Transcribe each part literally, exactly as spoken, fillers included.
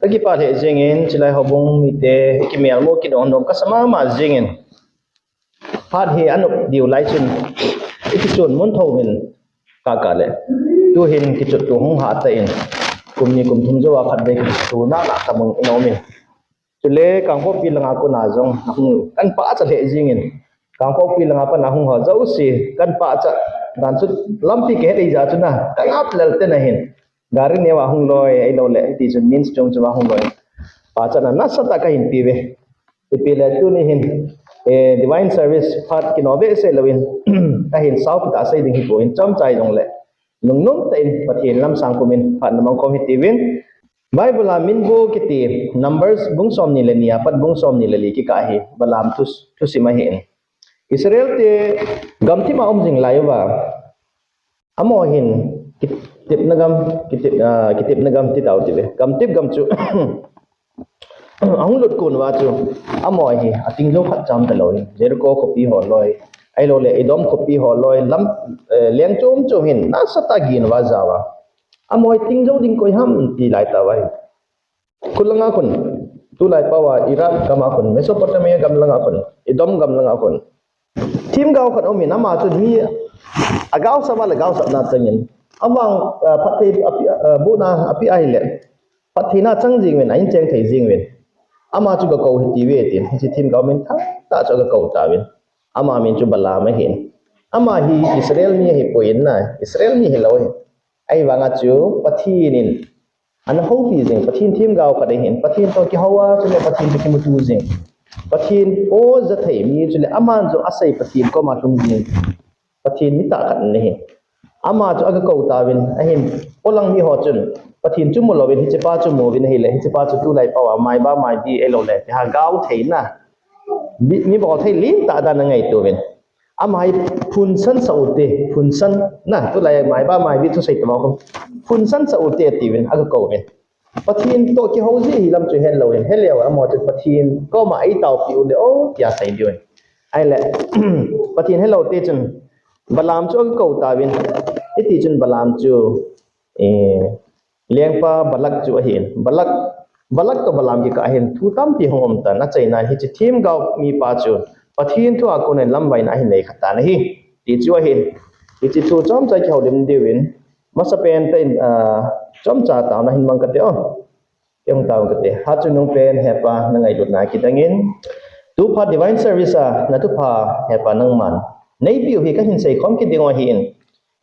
Kakipah lheh jingin, chulai houbung mite, kimelmu kidong nom kasa mama jingin. Phat hi anop diu lai chun, ikichun mun thou hin kaka le. Tuhin kichut tu hung hah tan, kum ni kum thum jou a khat vei kichut tu na na ta mun in aumin. Chule Kangpokpi langa kona jong, ahung kan pachat lheh jingin. Kangpokpi langa pan ahung ho jouse, kan pachat dan chu lampi kihet lei jeh chun a, ka ngap lel ten ahin. Gari neo a hung loi, ahilou le, hiti chun means chung chung a hung loi. Pachatna nasatah kahin pe uve. Ipi le tuni hin, eh, Divine Service phat kino behseh louvin, kahin sao pita sei ding hipon, chomcha jong le. Nungnom tah in Pathen lamsang pumin, phat na mang khom hitiuvin. Bible a Minbu kiti, Numbers bung som ni le ni a pat bung som ni le li kikah hi, Balaam thu, thusim ahin. Israel te gamthip a um jing lai uva, amaho hin kitepna gam, kitep, ah, kitepna gam ti tau ti ve. Gamtep gam chu ahung lut kon uva chu, amaho hi ating jou khat cham talou hin, Jericho khopi ho loi, ahilou le Edom khopi ho loi, lam, eh, leng chom chom hin nasatah gin uva jao a. Amaho hi ting jou ding koi ham ti lai tauva hi. Khulanga khun, tulai pao a Iraq gam a khun, Mesopotamia gam langa khun, Edom gam langa khun. Themgao khat aumin, ama chu mi, agao sap a le gao sapna changin. Amavang, ah, phatthei api, ah, bohna api ahile. Phattheina chang jing uvin, a in cheng thei jing uvin. Ama chu gakou hiti uve tin, hiche themgao min thangtah chu gakou tauvin. Ama min chu Balaam ahin. Ama hi Israel mi ahipoi na, Israel mi hilou ahi. Ahivanga chu Pathen in ana houpi jing, Pathen themgao khat ahin, Pathen toh kihou a, chule Pathen toh kimuto jing. Pathen o ja thei mi, chule aman jong asei Pathen koma lhung jing. Pathen mi tah khat ahi. Ama chu agakou tauvin, ahin, polang mi ho chun, Pathen chu mu louvin, hichepa chu mu uvin ahile, hichepa chu tulai pao a, maiba maibi ahilou le, tiha gao theina. Mi, mi bol thei lentah dan angaito uvin. Ama hi phunsan sah ute, phunsan na, tulai maiba maibi thusei tobang khom. Phunsan sah ute atiuvin, agakou uvin. Pathen toh kihou ji hi lam chu helou in, heleu amaho chu Pathen koma eitaopi u le o, tia sei diu in. Ahile, Pathen helou te chun, Balaam chu agakou tauvin, hiti chun Balaam chu, eh, lengpa Balak chu ahin. Balak, Balak toh Balaam kikah hin thu tampi hung um tan, achaina hiche themgao mipa chu Pathen thu a kon in lamvai na ahin nei kha tan ahi. Ti chu ahin. Hiche thu chomcha kihoulim diu in. Masapen tah in, ah, chomcha taona hin mang kate o. Kei hung tao kate. Hatchungnung pen hepa na ngailutna kidang in. Tuphat divine service a na thupha hepa nangman neipiu hi kahin seikhom kit ding u ahin.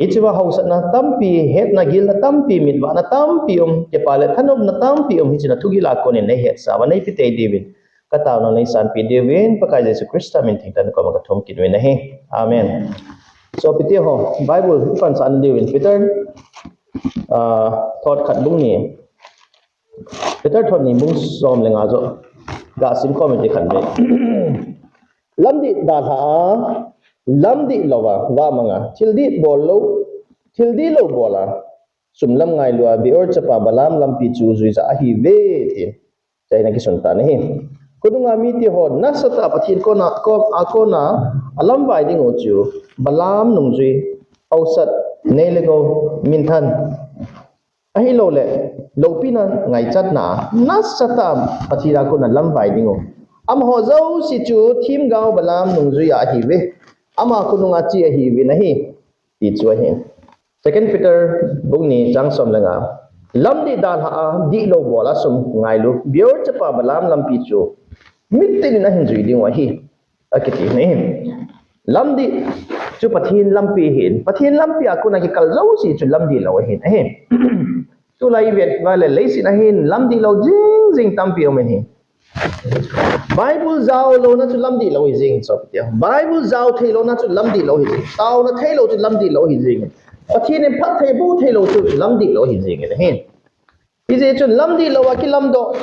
Hichea hausatna tampi, hetna gilna tampi, mitvahna tampi um, kipa le thanopna tampi um, hiche na thugil a kon in neihetsa uva neipi tei diuvin. Ka taona neisanpi diuvin, Pakai Jesu Christa min thengtah na koma kathum kit uvin ahi. Amen. Sopite ho, Bible i pansahna diuvin, Peter, ah, thot khat bung ni. Peter thot ni bung som le nga joh. Ga simkhom ite khat ve. Lamdih dalha a, lamdih louva, vamang a, thil dih bol lou, thil dihlou bol a, sum lam ngailu a, Beor chapa Balaam lampi chu juija ahiuve, tin. Chai na kisun tan ahi. Khonunga mite ho nasatah a Pathen koma, kom, a koma alamvai ding u chu, Balaam nungjui, hausat, nei le gou, minthan. Ahilouleh, loupina ngaichatna, nasatah a Pathen a kona lamvai ding u. Amaho jouse chu themgao Balaam nungjui a ahiuve. Ama khonunga che ahiuvin ahi. Ti chu ahi. Second Peter bung ni chang som le nga. Lamdih dalha a, dihlou bol a sum ngailu, Beor chapa Balaam lampi chu mitin in ahin jui ding u ahi. Akiti ahi. Lamdih chu Pathen lampi ahin. Pathen lampi a kona kikal jouse chu lamdih lou ahin. Ahi. Tulai i vet uva le leiset a hin lamdih lou jing jing tampi um in ahi. Bible jao louna chu lamdih lou ahi jing, sopite. Bible jao thei louna chu lamdih lou ahi jing. Taona thei lou chu lamdih lou ahi jing. Pathen in phattheiboh thei lou chu lamdih lou ahi jing ahi. Hijeh chun lamdih lou a kilamdoh.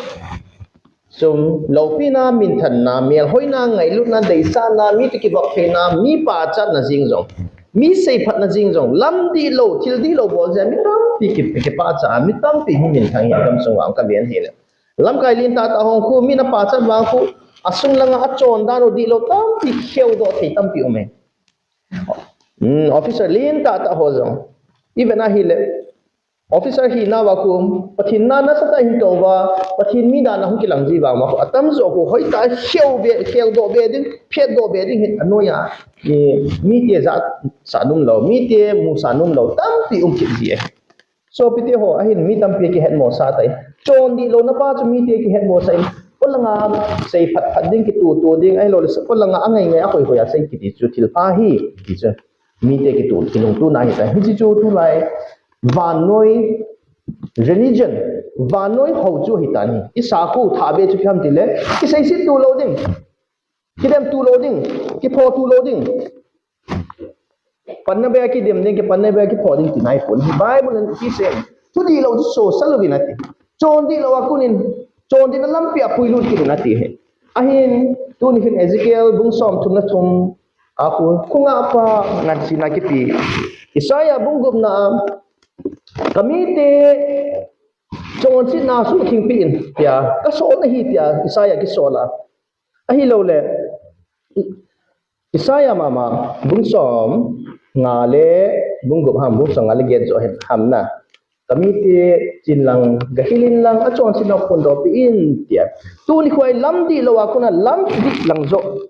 Sum, loupina, minthanna, melhoina, ngailutna, deisahna, mi toh kivop theina, mi pachatna jeng jong, mi seiphatna jeng jong, lamdih lou, thil dihlou bol jeh a mi tampi ki, kipachat a, mi tampi hung minthang hi gamsung uva ka ven ahile. Lamkai lentah tah hung khu, mi na pachat vang khu, asung langa achon dan u dihlou tampi kheudoh thei tampi um e. Hmm, officer lentah tah ho jong. Even ahile, Officer hina uva khu, Pathen na nasatah in tou uva, Pathen mi dan a hung kilang ji uva khu, atamjo khu hoitah a khel be, kheldoh be ding, phetdoh be ding hi, anoi a, eh, mite ja sah nom lou, mite mu sah nom lou, tampi um kit ji e. Sopite ho, ahin mi tampi kihetmosah tai. Chon dih louna pa chu mite kihetmosah in, polanga sei phat phat ding, kitutu ding, ahilou le polanga angai ngai a hoi hoi a sei kiti chu thil pha ahi, ti chu. Mite kitu, kilungtona ahitai. Hiche chu tulai vannoi religion, vannoi hou chu ahitan ahi. Isakhu thah be chu ipi ham itile, kiseiset tu lou ding, kidem tu lou ding, kipho tu lou ding. Panna be a kidem ding, kipanna be a kipho ding ti naipon. Bible in ipi asei. Thudih lou chu sosah louvin ati. Chon dih lou a konin, chon dihna lampi a puilut kit in ati ahi. Ahin, tuni hin Ezekiel bung somthum le thum a khu, khunga pa ngansena kipe. Isaiah bung gupna a, ka mite chonsetna suhtheng peh in, tia, kasol ahi, tia, Isaiah kisol a. Ahilou le, Isaiah mama, bung somnga le, bung gup ham, bung somnga le get joh hin ham na. Ka mite chin lang, gahil in lang, achonsetnau phondoh peh in, tia. Tuni khu lamdih lou a kona lamdih lang joh.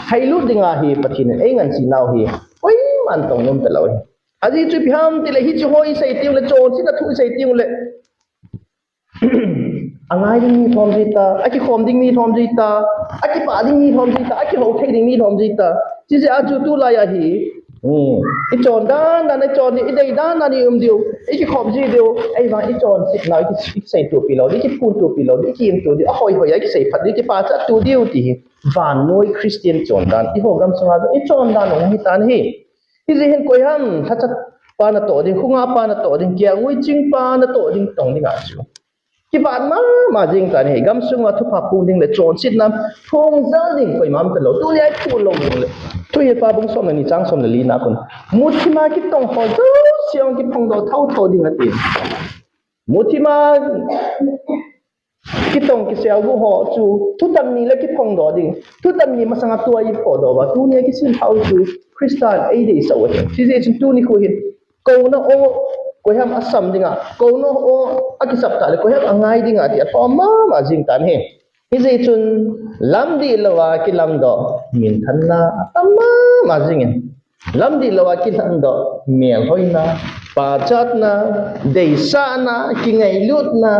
Hailut ding ahi Pathen in eingansenau hi. Koiman tong nom talou ahi. Ajeh chu ipi ham itile hiche ho isei teng le chonsetna thu isei teng le. Angai ding mi lhom jita, akikhom ding mi lhom jita, akipah ding mi lhom jita, akihou thei ding mi lhom jita. Chijeh a chu tulai ahi. Hmm. Ichon dan dan, ichon ding, idei dan dan, ium diu, ikikhom ji diu, ahivang ichonsetnau, iki, ikiseitopi lou, ikiphontopi lou, ikiimto diu, ahoi hoi a ikiseiphat diu, ikipachat to diu ti hi. Vannoi Christian chondan, eiho gamsunga jong ichondan u ahitan ahi. Hijeh hin koi ham, lhachapa natoh ding, khunga pa natoh ding, kelngoi chingpa natoh ding, tong ding a chu. Kibat mama jing tan ahi, gamsunga thupha phong ding le chonsetna phong jal ding koima um talou. Tunia iphon lou ding le. Thuhilpa bung somleni chang somleli na kon. Muthima kitong ho jouse jong kiphongdoh thotho ding ati. Muthima kitong kiselguh ho chu, thutan ni le kiphongdoh ding. Thutan ni masanga tua iphongdoh uva, tunia kisim hou chu, Christa in eideisah u ahi. Chijeh chun tuni khu hin, kouna o, koiham asam dinga, kouna o, akisap tah le, koiham angai dinga, ti alhom mama jing tan ahi. Hijeh chun, lamdih lou a kilamdoh, minthanna, atam mama jing in. Lamdih lou a kilamdoh, melhoina, pachatna, deisahna, kingailutna,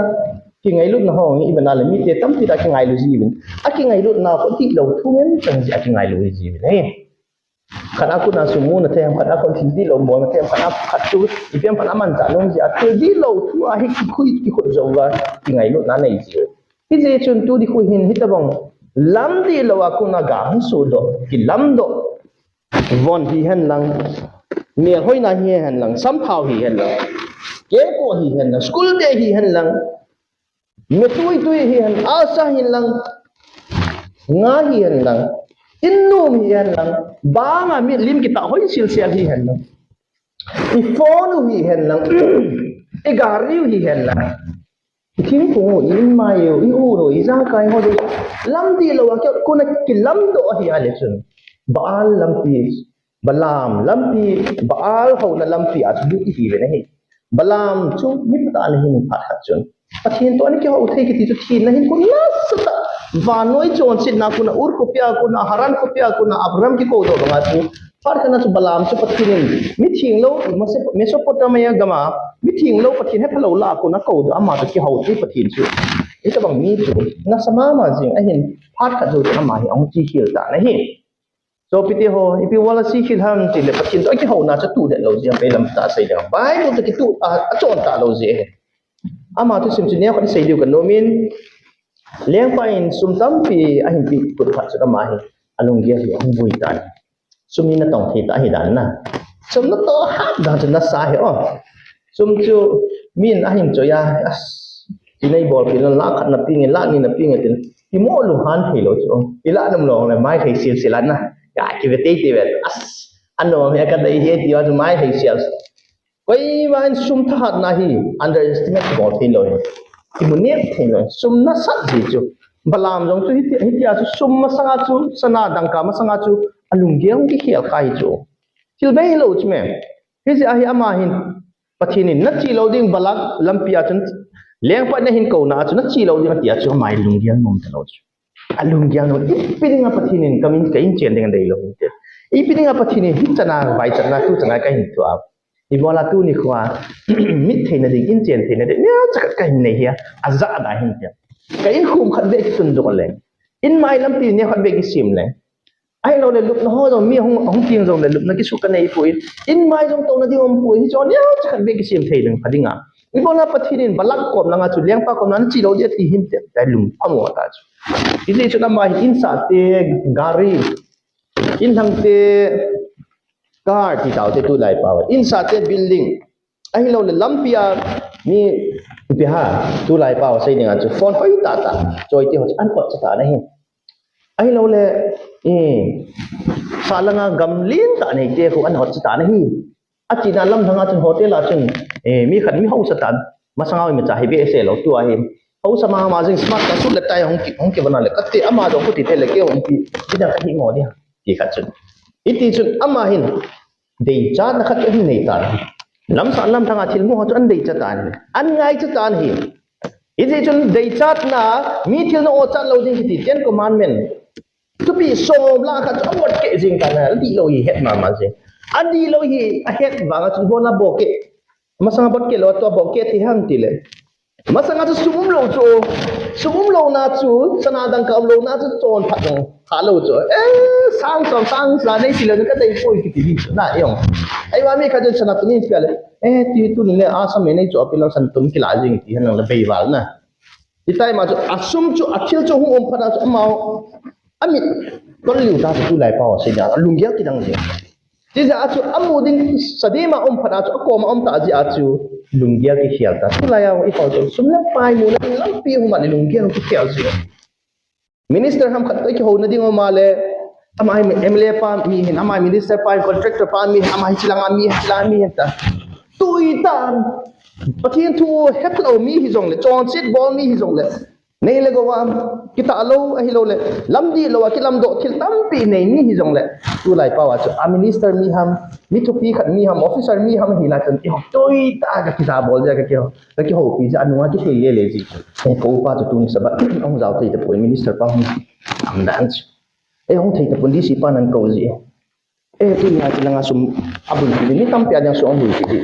kingailutna ho nge iben a le mite tampi tah kingailu jiuvin. Akingailutna ho dihlou thu ngen chang jeh a kingailu jiuvin ahi. Khat a kona sum muna thei ham, khat a kon thil dihlou bolna thei ham, khat a khat chu ipi ham khat a manchah nom jeh a thil dihlou thu a hi kikhui kikhut jou uva kingailutna nei jiu. Hijeh chun tuni khu hin hitobang lamdih lou a kona ga hung sodoh, kilamdoh. Von hihen lang, melhoina hihen lang, samphao hihen lang, kengkoh hihen lang, school bag hihen lang, me tuitui hihen, asa hihen lang, nga hihen lang, innom hihen lang, banga milim kitah hoi silsel hihen lang, iphone u hihen lang, igari u hihen lang. Thingphung u, i inmai u, i ut u, ijakai ho ding. Lamdih lou a, kei, kona kilamdoh ahi a le chun. Baal lampi, Balaam lampi, Baal houna lampi a chu lut ihiuvin ahi. Balaam chu mi phatah ana hin phat khat chun. Pathen toh ana kihou thei kiti chu thina hin kon nasatah. Vannoi chonsetna kona Ur khopi a kona, Haran khopi a kona, Abraham kikou doh banga chu. Phat khat na chu Balaam chu Pathen in, mi thenglou, Meso-, Mesopotamia gam a, mi thenglou Pathen hephalou lah a kona koudoh ama chu kihou thei Pathen chu. Hitobang mi chu, nasa mama jing ahin, phat khat jou chun ama hi ahung kikhel tan ahi. Sopite ho, ipi vala kikhel ham tile Pathen toh kihouna chu tudet lou jeh, pei lam tah sei ding. Bible toh kitu, a, achon talou jeh ahi. Ama thusim chu neo khat sei diu kanom in, lengpa in sum tampi ahin peh phat chun ama hi, alunggel hi ahung boi tan. Sum hi natong thei tah ahi dan na. Sum natong hat dan chu nasa ahi o. Sum chu min ahin choi a, as, inei bolpi lou, lakh khat napeng e, lakh ni napeng e tin. Imo lunghan thei lou chu. Ilah nom lou le maithei silsel a na. Ka kive teitei ve. As, ano hi kadei hi ti a chu maithei sel. Koiman sum thahatna hi underestimate kibol thei lou. Kimu nep thei lou. Sum nasat ji chu. Balaam jong chu hiti, hitia chu sum masanga chu, sana dangka masanga chu, alunggel kikhel kha hi chu. Thil bei lou chu me. Hijeh a hi ama hin. Pathen in nache lou ding Balak lampi a chun lengpa nahin kouna a chu nache lou ding ati a chu ama lunggel nom talou chu. Alunggel nom, ipi dinga Pathen in kamin ka inchen ding adeilou hinte. Ipi dinga Pathen in hichan a vaichatna tuchan a kahin thua. Ibola tuni khoa mit theina ding, inchen theina ding neocha khat kahin nei hia, ajah da hinte. Ka inkhum khat beh kitun doh leng, inmai lampi neo khat beh kisem leng, ahilouleh lupna ho jong mi hung, hung ting jongleh lupna kisuh kanei poi. Inmai jong touna ding umpoi. Hichu neocha khat beh kisem thei leng pha dinga. Ibola Pathen in Balak kom langa chu lengpa kom langa nache lou ding ati hinte, tai lung amo ta chu. Hijeh chun ama hi insah te, gari, inlhang te, car ti taote tulai pao. Insah te, building, ahilouleh lampi a mi ipi ham, tulai pao sei dinga chu phone hoi tah tah, choi te ho chu an hotcha tan ahi. Ahilouleh, eh, sah langa gam lentah neite khu an hotcha tan ahi. Achena lamlhanga chun hotel a chun, eh, mi khat mi hausa tan, masanga imacha hi behseh lou tua hi. Hausa mama jing smart ka suit le tie hung ki, hung kivon a le, kati ama jong khuti thei le kei hung ki, kidang kahi mo dia, ti khat chun. Hiti chun ama hin deichatna khat ahin nei tan. Lamsah lamlhanga thilmu ho chu an deicha tan, an ngaicha tan hi. Hijeh chun deichatna, mi thil na ochat lou ding kiti Ten Commandment, thupi som lah khat chu abot keh jing tan, adihlou hi het mama jing. Adihlou hi ahet vanga chun ibola bol keh, masanga bot keh lou, tua bol keh thei ham tile, masanga chu sum umlou chu, sum umlouna chu, sana dangka umlouna chu chonphat jong thalou chu, eh, sang som sang sa nei tilou chu kadei poi kiti ding chu na jong. Ahivang mi khat chun sana tuni pia le, eh, ti tuni le asam me nei chu api lang sana tun kila jing ti henlang le beival na. Hitia ama chu asum chu, athil chu hung um phat a chu ama amit tol liu ta chu tulai pao sei dia, alunggel kidang jing. Chijeh a chu amu ding sa ding ma um phat a chu akoma um ta jeh a chu lunggel kikhel ta. Tulai a i pao chu sum le pai muna ding lampi hung ma ni lunggel kikhel jing. Minister ham khat toh kihouna ding um a le, ama hi M L A pa mi hin, ama hi minister pa, contractor pa mi hin, ama hi chilanga mi hin, chilanga mi hin ta. Tui tan. Pathen thu hetlou mi hijongle, chonset bol mi hijongle, nei le gou a kitah lou ahilouleh lamdih lou a kilamdoh thil tampi nei mi hijongle, tulai pao a chu a minister mi ham, mi thupi khat mi ham, officer mi ham hilai chun, ihou tui ta kakija bol jeh a kakihou, kakihoupi jeh a nunga kithei lele ji. Ei, kou pa chu tuni Sabbath ahung jao thei tapoi, minister pa hung am dan chu. Ei, hung thei tapon, D C pa nan kou ji. Eh, tuni a chilanga sum abulpi, mi tampi a dinga sum abulpi ji.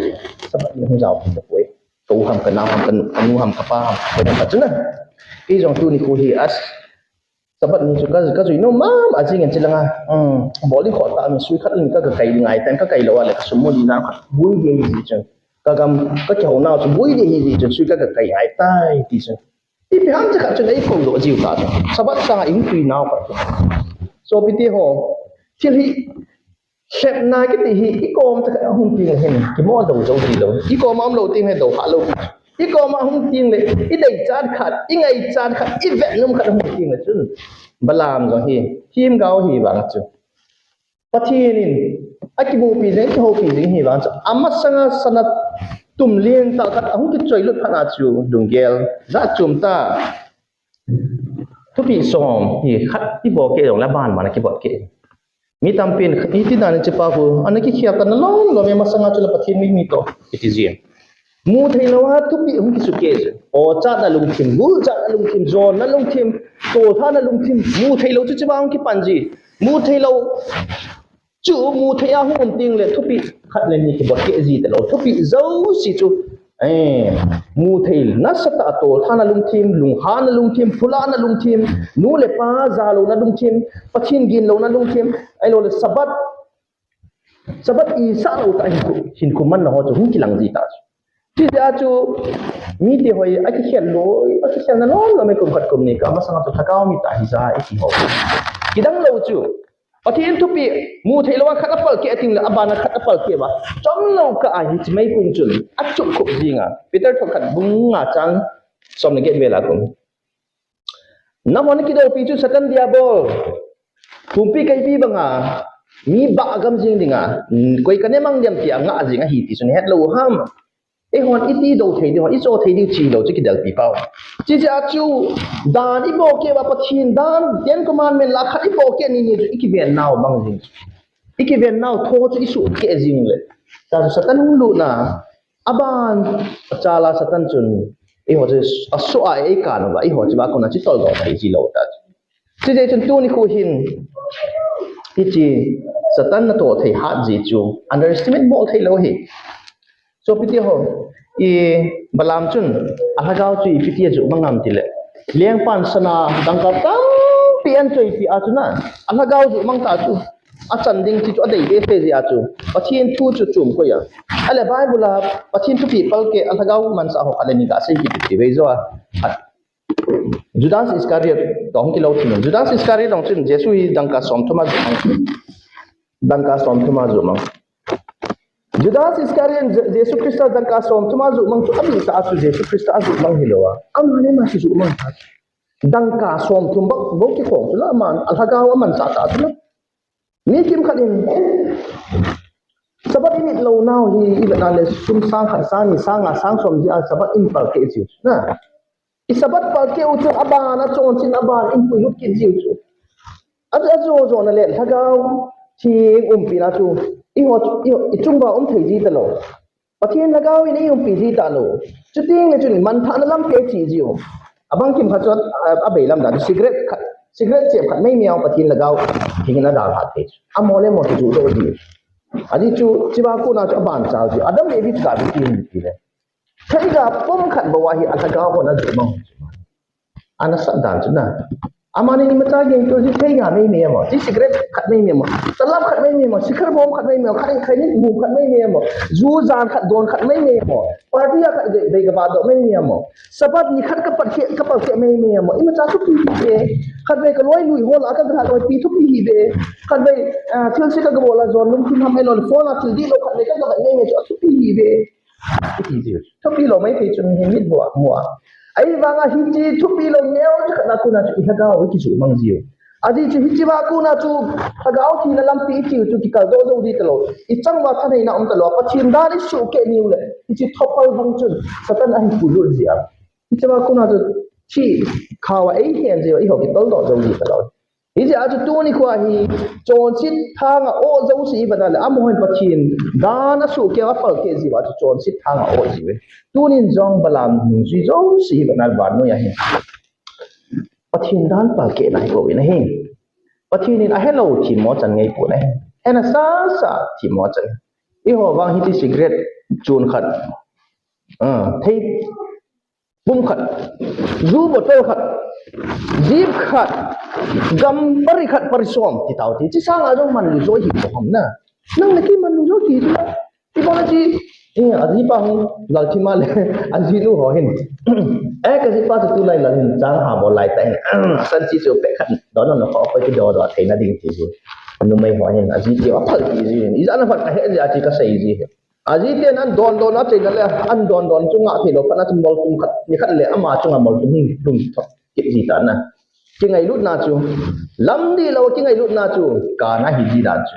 Sabbath ni hung jao thei tapoi. Kou ham, kanao ham, kanu, kanu ham, kapa ham, koi ham khat chu na. Ei jong tuni khu hi as Sabbath ni chu ka, kajui nom mama jing in chilanga, um, bol ding khoh tah mi sui khat in ka, kakai ngai tan, kakai lou a le kasum mu ding jang khat bui ding ji chun. Kagam, kakihou nau chu bui ding hi ji chun sui ka, kakai ngai tai ti chun. Ipi ham cha khat chun eikou doh jiu ta chu. Sabbath sanga ihung tui nau khat chu. Sopite ho, thil hi, sepna kiti hi, ikoma cha khat ahung teng le hin, kimo jou jou ji lou. Ikoma umlou teng le dou kha lou. Ikoma ahung teng le, ideichat khat, ingaichat khat, ivetnom khat ahung teng le chun. Balaam jong hi, themgao hi vang chu. Pathen in akimupi jing, akihoupi jing hi vang chu. Amasanga sana tum lentah khat ahung kichoi lut phat a chu lunggel jat chom ta. Thupi som hi khat ibol keh jongle aban ban a kibol keh. Mi tampin iti dan in chepa khu ana kikhel tan lom lom e, masanga chu le Pathen mitmu toh kiti jin. Mu thei lou a thupi hung kisuh keh jin. Ochatna lungthim, guchatna lungthim, jonna lungthim, tolthatna lungthim, mu thei lou chu chepa hung kipan ji. Mu thei lou chu mu thei a hung um teng le thupi khat le ni kibol keh ji talou. Thupi jouse chu, eh, mu thei nasatah a tolthatna lungthim, lunghanna lungthim, phulahna lungthim, nu le pa jalouna lungthim, Pathen ginlouna lungthim, ahilouleh Sabbath, Sabbath isah lou tah hinkho, hinkho manna ho chu hung kilang ji ta chu. Chujeh a chu mite hoi akikhel lou, akikhelna lom lom e, kum khat kum ni kah masanga chu lhagao mit a hija iti ho. Kidang lou chu. Pathen thupi mu thei lou a khat apal keh a teng le, aban a khat apal keh uva, chomlou kah a hiche meikong chun achup khup jing a. Peter thot khat bung nga chang som le get vel a kum. Nahon kidoupi chu Satan Diabol, pumpi kaipi banga mi bah gam jing dinga, koi kana mang diam tia ngah jing ahi ti chu nahet lou ham? Eihon iti dou thei diu, icho thei diu chi lou chu kidelpi pau. Chujeh a chu dan ibol keh uva, Pathen dan, Ten Commandment lah khat ibol keh ni ni chu ikiven nau mang jing. Ikiven nau tho chu isuh keh jing le. Chu Satan hung lutna, Aban, achala Satan chun, eiho chu, asoh a eikan uva, eiho chu ba kona chu toldoh thei ji lou ta. Chujeh chun tuni khu hin, hiche Satan natoh thei hat ji chu, underestimate bol thei lou hi. Sopite ho, i Balaam chun, alhagao chu ipi ti ajuh mang ham tile. Lengpan sana dangka tampi ahin choipeh a chu na, alhagao juh mang ta chu. Achan ding ti chu adei behseh jeh a chu. Pathen thu chu chom koi a. Ahile Bible a Pathen thupeh palkeh alhagao mansah ho khat le ni gasei kit ti vei jo a. Judas Iscariot toh hung kilou thim in. Judas Iscariot jong chun Jesu hi dangka somthum a juh mang. Dangka somthum a juh mang. Judas Iscariot Je-, Jesu Christa dangka somthum a juh mang chu, adih tah a chu Jesu Christa ajuh mang hilou a. Ama le ama chu juh mang tah. Dangka somthum bou, bou kikhong chu la, aman alhagao amansah tah chu la. Mi kimkhat in Sabbath init lou nau hi, ivet na le sum sang khat, sang ni, sang nga, sang som jeh a Sabbath in palkeh jiu chu na. I Sabbath palkeh u chun aban a chonset in aban in puilut kit jiu chu. A, ajo jo na le lhagao theng umpi na chu, eiho, eiho, ichung uva um thei ji talou. Pathen lhagao in eiumpi ji talou. Chuteng le chun manthahna lampi a iche jiu. Abang kimkhat chu, a, abeilam dan chu cigarette khat, cigarette chep khat mai mai a Pathen lhagao theng in adalha thei. Amaho le amaho kijuh doh ji. Ajeh chu, hiche va kona chu aban chal ji. Adam le Evi chu ga be ti hin ti le. Theiga pum khat bou a hi alhagao hon ajuh mang. Ana sah dan chu na. Amani imacha geng tu ji theiga mai mai amo. Ji cigarette khat mai mai amo. Talap khat mai mai amo. Sikhar bom khat mai mai amo. Khat in khaini bom khat mai mai amo. Ju jan khat don khat mai mai amo. Party a khat dei, dei kava doh mai mai amo. Sabbath ni khat kapalkeh, kapalkeh mai mai amo. Imacha thupi hi be. Khatvei kaloi lui hol a kaga loi pi thupi hi be. Khatvei, ah, thilse kaga bol a jon lungthim ham ahilou le phone a thil dihlou khatvei kaga vet mai mai chu athupi hi be. Iti jiu. Thupi lou maithei chu mihem mit bou a, mu a. Ahivanga hiche thupi lou neo chu khat na kona chu ilhagao hi kijuh mang jiu. Ajeh chu hiche va kona chu lhagao thina lampi iche u chu kikal doh jou ji talou. Ichang uva thaneina um talou. Pathen dan isuhkeh niu le. Hiche thopal bang chun Satan ahin puilut ji a. Hiche va kona chu thi khao a eihen ji a, eiho kitol doh jou ji talou. Hijeh a chu tuni khoa hi chonset thanga o jouse ivet na le, amahon Pathen dan asuhkeh a apalkeh jiu a chu chonset thanga o jiu ve. Tunin jong Balaam nungjui jouse ivet na le vannoi a hin Pathen dan palkeh nai pouvin ahi. Pathen in ahelou themmo chan ngai pon ahi. Hena sasa themmo chan. Eiho vang hiche cigarette chun khat. Ah, thei Pum khat, ju bottle khat, jeep khat, gam pari khat, pari som, ti tau ti. Hiche sanga jong manlu jo hi bou ham na. Nang le kei manlu jo ti chu. Ibol a chi, eh, ajipa hung, Lalthima le, ajinu ho hin. Eh, kajipa chu tulai lal hin, chang ha bol lai tah hin. Asan chi chu peh khat, don don ho, koi kido do, theina ding ti chu. Numei ho hin, aji ti, aphal ti ji hin. Ijat na phat kahe ji, achi kasei ji hin. Aji ten an don don a cheina le, an don don chunga theilou phat na chu moltum khat, ni khat le ama chunga moltum hin lhung thot kit ji ta na. Kingailutna chu, lam dihlou kingailutna chu, kana hi ji dan chu.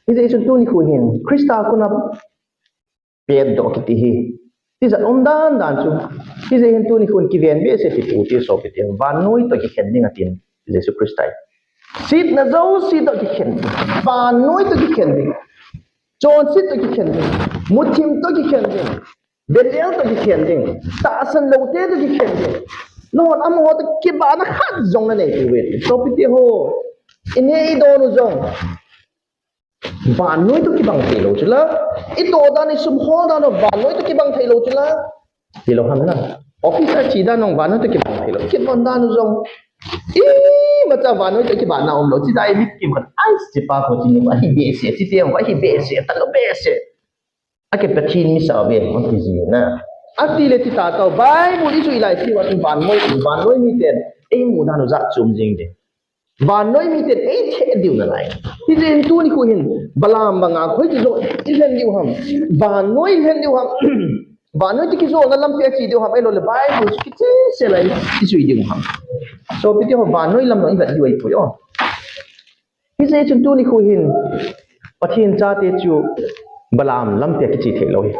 Hijeh chun tuni khu hin, Christa kona pet doh kiti hi. Tijat um dan dan chu. Hijeh hin tuni khun kiven behseh ti pu ti sopite. Vannoi toh kikhen ding atin. Jesu Christa hi. Setna jouse toh kikhen ding. Vannoi toh kikhen ding. Chonset toh kikhen ding. Muthim toh kikhen ding. Belial toh kikhen ding. Tahsan loute toh kikhen ding. Nahon amaho toh kibahna khat jong nanei pouve. Sopite ho. Ineh idon u jong. Vannoi toh kibang theilou chu la. Itoh dan, isum hol dan u vannoi toh kibang theilou chu la. Hilou ham na. Office a che dan u vannoi toh kibang theilou. Kibang dan u jong. Imacha vannoi toh kibahna umlou. Chujeh a mit kim khat. Ai, hichepa ho chu ahi behseh. Hiche ho ahi behseh. Talou behseh. Ake Pathen misa ve, ati ji na. Ati le ti ta tau, Bible ijui lai ti uva vannoi, vannoi miten eimu dan u jat chom jing ding. Vannoi miten eithe diu nalai. Hijeh hin tuni khu hin, Balaam banga khoi ti jo, ilhen diu ham. Vannoi ilhen diu ham. Vannoi toh kijona lampi a che diu ham, ahilou le Bible chu kicheh se lai, ijui diu ham. Sopite ho vannoi lam jong ivet diu ahipoi o. Hijeh chun tuni khu hin, Pathen chate chu Balaam lampi a kiche theilou hi.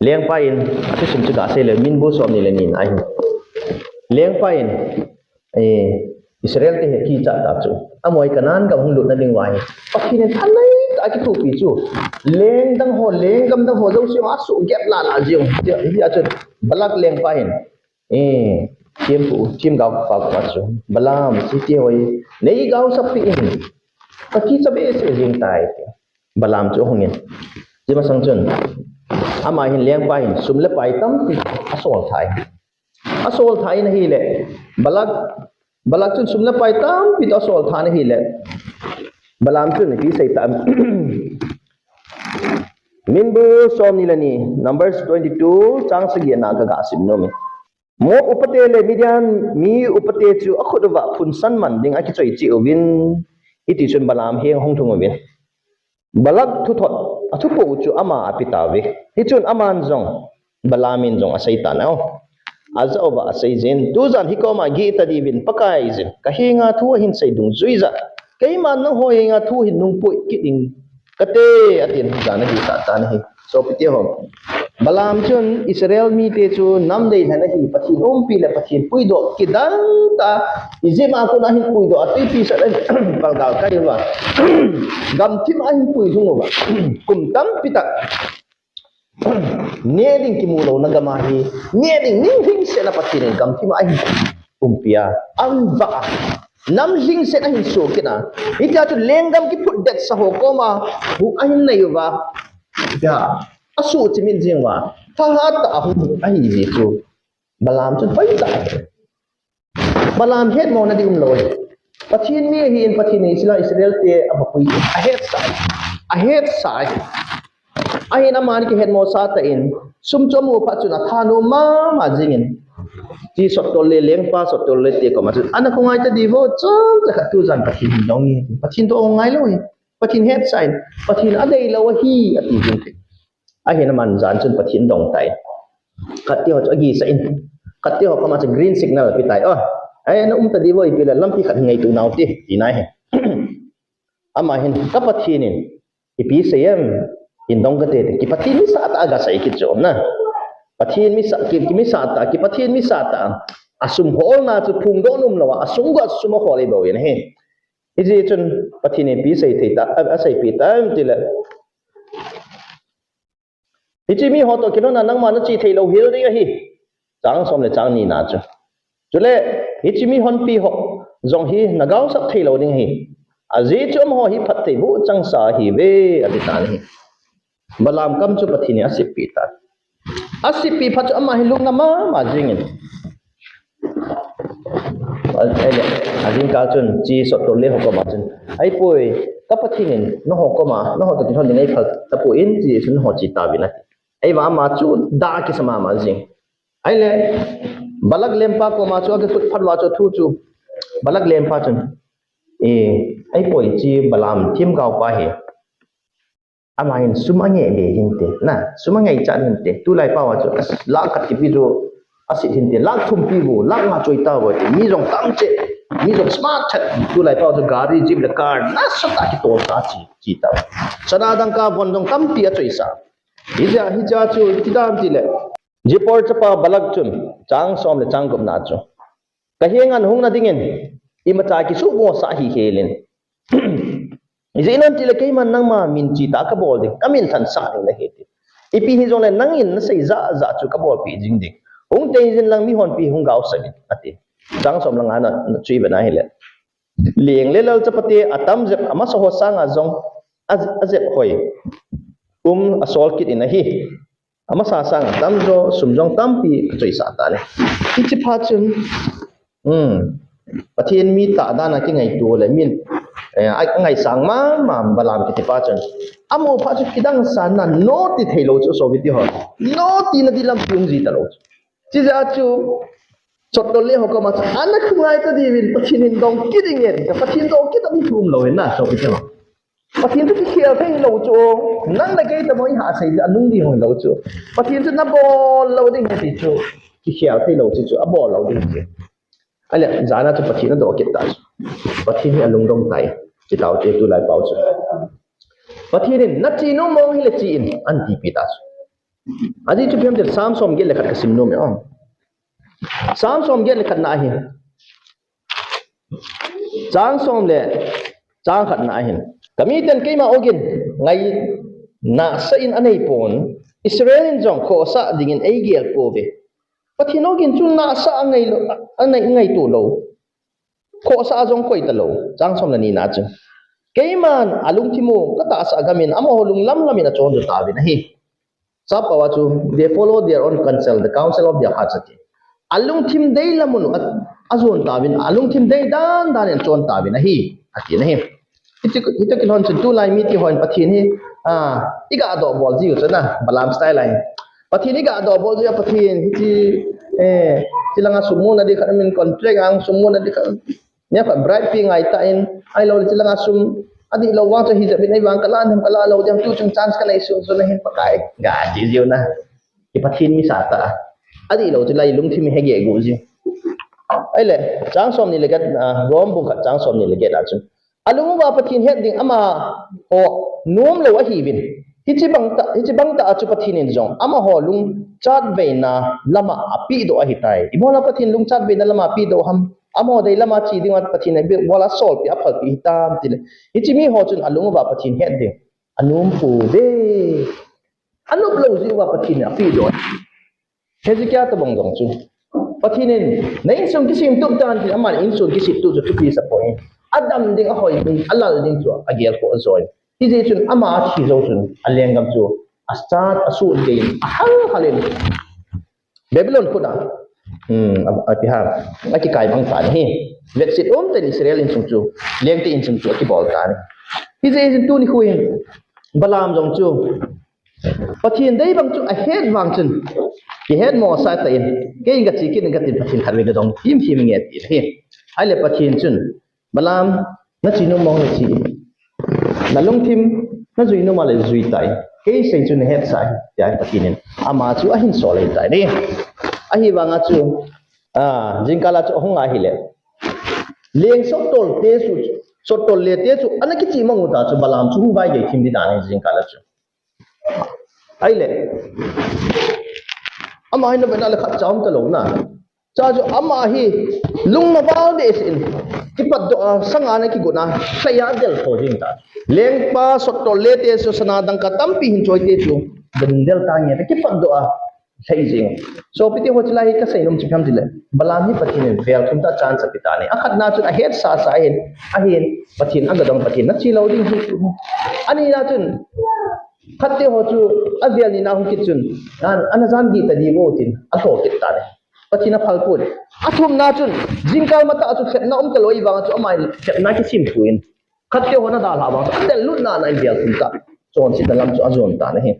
Lengpa in, athusim chu gasei le, Minbu somni le ni na ahi. Lengpa in, eh, Israel te hi akicha ta chu. Amaho hi Canaan gam hung lutna ding uva hi. Pathen in thanei Akithopi chu. Leng dang ho, lenggam dang ho jouse asuhgep lala jeng. Hijeh a chu Balak lengpa hin, eh, thempu, themgao pa koma chu, Balaam, hiche ho hi nei gaosap peh in, kakicha behseh jeng tai, ati. Balaam chu ahungin. Hiche masang chun, ama hin, lengpa hin sum le pai tampi asol tha in. Asol tha in ahile, Balak, Balak chun sum le pai tampi toh asol tha in ahile, Balaam chun ipi asei tam. Minbu somni le ni, Numbers twenty-two, chang sagi na kaga sim nom e. Moab upate le Midian mi upate chu akhut uva phunsan man ding akichoi cheh uvin, hitichun Balaam heng ahung lhung uvin. Balak thuthot, athupoh u chu ama ape tauve. Hichun aman jong, Balaam in jong asei tan ahi. Ajah uva asei jin, tujan hi koma geh ta diuvin Pakaiyin kahenga thu ahin sei dungjuija, keiman nangho henga thu hin nung pui kit ding kate, atin, jan ageh sah tan ahi. Sopite ho, Balaam chun Israel mite chu nam deilhen ahi, Pathen umpi le Pathen puidoh kidang tah, Egypt a kona ahin puidoh a, twipi sat a ahin palgal kai uva, gamthip a ahin puilhung uva, kum tampi tah neh ding kimu louna gam ahi, neh ding ning lhingset a Pathen in gamthip a ahin umpi a, ahin vah a, nam lhingset a ahin soh kit a, hitia chu lenggam kiphutdet sa ho koma hung ahin nei uva, hitia asuh chimit jing uva, thahat tah a hung ahi jeh chu Balaam chun hoitah, Balaam hetmona ding umlou ahi. Pathen mi ahin, Pathen in Israel, Israel te abapui, ahetsah, ahetsah ahi. Ahin aman kihetmo sah tah in, sum chu amu phat chun athanom mama jingin, hiche sottol le, lengpa sottol le te koma chun, ana khongai ta diu vem, chomcha khat tujan Pathen hin dong inge, Pathen toh ahung ngai lou ahi. Pathen hetsah in, Pathen adeilou ahi, ati jing tai. Ahin aman jan chun Pathen dong tai. Khat te ho chu agisah in, khat te ho koma chu green signal ape tai. Oh, ai, na um ta diu vem, ipi le lampi khat hi ngaito nau te, tina ahi. Ama hin, ka Pathen in ipi asei em, hin dong kate, ti. Ki Pathen misah tah a agasei kit chu na. Pathen misah, ki, ki misah tah, ki Pathen misah tah. Asum holna chu phongdoh nom lou a, asung uva sum ahol ahi bou in ahi. Hijeh chun Pathen in ipi asei thei ta, a, aseipeh tam tile, hiche mi ho toh kilhonna nangma nache thei lou hel ding ahi. Chang som le chang ni na chu. Chule, hiche mihonpi ho jong hi nagaosap thei lou ding ahi. Ajeh chu amaho hi phattheiboh changsa ahiuve, ati tan ahi. Balaam kam chu Pathen in aseppeh tan. Aseppeh phat chu ama hi lungna mama jingin. Ahile, ajingkah chun, hiche sottol le ho koma chun, ahipoi, ka Pathen in, nangho koma, nangho toh kilhon ding eiphal tapon, hiche chun nangho che tauvin ati. Ahivang ama chu dah a kisa mama jing. Ahile, Balak lengpa koma chu akikhut phat uva chu athu chu, Balak lengpa chun, eh, ahipoi, hiche Balaam themgaopa hi, ama hin sum angeh be hinte, na, sum angaichat hinte. Tulai pao a chu, lakh khat kipe chu asit hinte, lakh thum pe vo, lakh nga choi tauvo, ti. Mi jong tam cheh, mi jong smart chat. Tulai pao chu gari, jeep le car nasatah a kitol tah a che, che tauve. Sana dangka von jong tampi achoisah. Hichea, hichea chu iti dam tile, Zippor chapa Balak chun, chang som le chang gup na chu, ka henga nahung na dingin, imacha kisuhmo sah hih hel in. Ijeh inem itile keiman nangma min che tah a kabol ding, kamin lhansah ding nahi ti. Ipi hijongle nangin nasei jah jah chu kabolpeh jing ding. Hung tei jin lang mihonpi hung gaosap in, ati. Chang som le nga na, na chu ivet na hile, leng le lal chapate atam jep amasa ho sanga jong a, ajep hoi um asol kit in ahi. Amasa sang atamjo, sum jong tampi achoisah tan ahi. Hiche phat chun, um, Pathen mi tah dan a kingaito le min, eh, a, angaisang mama Balaam kitipa chun, amu phat chu kidang sa na, no ti thei lou chu, sopite ho. No tina ding lampi um ji talou chu. Chujeh a chu, sottol le ho koma chu, ana khongai ta diuvin, Pathen in dong kit ding e, Pathen dong kit ding thu umlou ahi na, sopite ho. Pathen chu kikhel thei lou chu, nang le kei tobang ihahsei a nung ding hilou chu. Pathen chu nabol lou ding ahi ti chu, kikhel thei lou chu, chu abol lou ding chu. Ahile, jan a chu Pathen adoh kit ta chu. Pathen hi alungdong tai, ti taute tulai pao chu. Pathen in, nache nom mong hile che in, antipi ta chu. Ajeh chu ipi ham itile, Sam som get le khat kasim nom e, o. Sam som get le khat na ahi. Chang som le chang khat na ahin, ka miten keima ogin, ngai nasa in anei pon, Israel in jong khohsah dingin eigel pouve. Pathen ogin chu nasa angai lo, angai, ngaito lo. Khohsah jong koi ta lo. Chang som le ni na chu. Keiman alungthim u katahsa gamin amaho lunglam lamin achon jo tauvin ahi. Chapa wa chu, they follow their own counsel, the counsel of their hearts ati. Alungthim dei lamun a, ajon tauvin, alungthim dei dan dan in chon tauvin ahi, ati na hi. Hiti, hiti kilhon chun tulai mi ti hon Pathen hi, ah, iga doh bol jiu chu na, Balaam style ahi. Pathen iga doh bol jiu, Pathen hiti, eh, tilanga sum muna di khat min contract ang sum muna di khat. Nia khat bright pi ngai ta in, ai lo le tilanga sum, adih lo vang chu hijeh in ei vang kala nem kala lo diam tu chung chance kanei sun sun hin Pakai. Ga ji jiu na. Ki Pathen mi sa ta. Adih lo tilai lungthim hege gu ji. Ai le, chang som ni le get, ah, Rom bung khat chang som ni le get a chun. Alung uva Pathen het ding amaho nom lo ahiuvin. Hichi bang ta, hichi bang ta a chu Pathen in jong amaho lungchat veina lama apeh doh ahitai. Ibola Pathen lungchat veina lama apeh doh ham. Amaho dei lama che ding a Pathen in ibola solpi aphalpi hitam tile. Hichi miho chun alung uva Pathen het ding anom pouve. Anop lo jiu va Pathen in apeh doh. Hezekiah tabang jong chu. Pathen in, na insung kisim tup tan tin, aman insung kisim tup chu thupi sa poi. Adam ding, ahoi ding, alal ding chu agel kho joi. Hijeh chun ama athi jou chun, alenggam chu, asat, asut gei, ahal hal in. Babylon khut a. Hmm, a, ati ha. Akikai bang tan hi. Vetsit um ten Israel insung chu. Lengte insung chu, akibol tan. Hijeh chun tuni khu hin. Balaam jong chu. Pathen dei bang chu ahet vang chun, kihet mo sa ta in, kei gache kit in katin Pathen khat vei kadong, him him nge ti hi. Ai le Pathen chun, Balaam, na chi nom mo na chi. Na lungthim, na jui nom a le jui tai. Kei sei chu na het sa hi, tia Pathen in. Ama chu ahin sol ahitai ne. Ahivanga chu, ah, jingkal a chu ahung ahi le. Leng sottol te chu, sottol le te chu, ana kichi mang u ta chu Balaam chu hung vai gei thim di dan jingkal a chu. Ai le. Ama hi na vena le khat cha um ta lo na. Cha chu ama hi lung na val de sin. Kipat doh a, sanga na kigot na, saya del kho jing ta. Lengpa sottol le te chu sana dangka tampi hin choi te chu. Dun del ta nge, kipat doh a. Sei jing. So, piti ho chilai hi kasei nom chu ipi ham tile. Balaam hi Pathen in vel thum ta chance ape ta ni. Akhatna chun ahet sa sa hin. Ahin Pathen agadong Pathen na chi lo ding hi. Anina chun. Khat te ho chu avel nina hung kit chun. An, ana jam di ta di mo tin. Atho kit ta ni. Pathen aphal pon. Athumna chun. Jingkal matah chu khetna um ta lo i vang chu amai khetna kisim pon. Khat te ho na dalha vang, adel lut na na in bial thum ta. Chonsetna lam chu ajon ta na hi.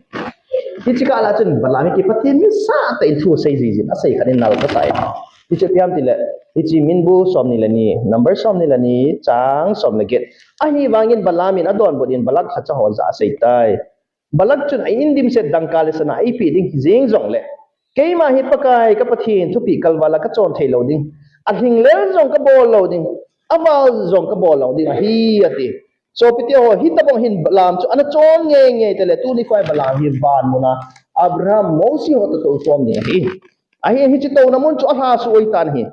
Hichi kah a chun Balaam hi Pathen mi sa ta in thu sei jing jing, asei khat in nal ka tai. Hichu ipi ham tile, hichi Minbu som ni le ni, number som ni le ni, chang som le get. Ahivangin Balaam in adonbut in Balak khat cha ho jah asei tai. Balak chun a in dimset dangka le sana eipeh ding hi jeng jongle. Keima hi Pakai ka Pathen thupeh kalval a kachon thei lou ding. Alhinglel jong kabol lou ding. Aval jong kabol lou ding ahi ati. Sopite ho, hitabang hin Balaam chu ana chon ngei ngei tale tuni khoi Balaam hi van muna Abraham Mose ho toh tou chom ding ahi. Ahin hiche touna mun chu alhasuh ahitan ahi.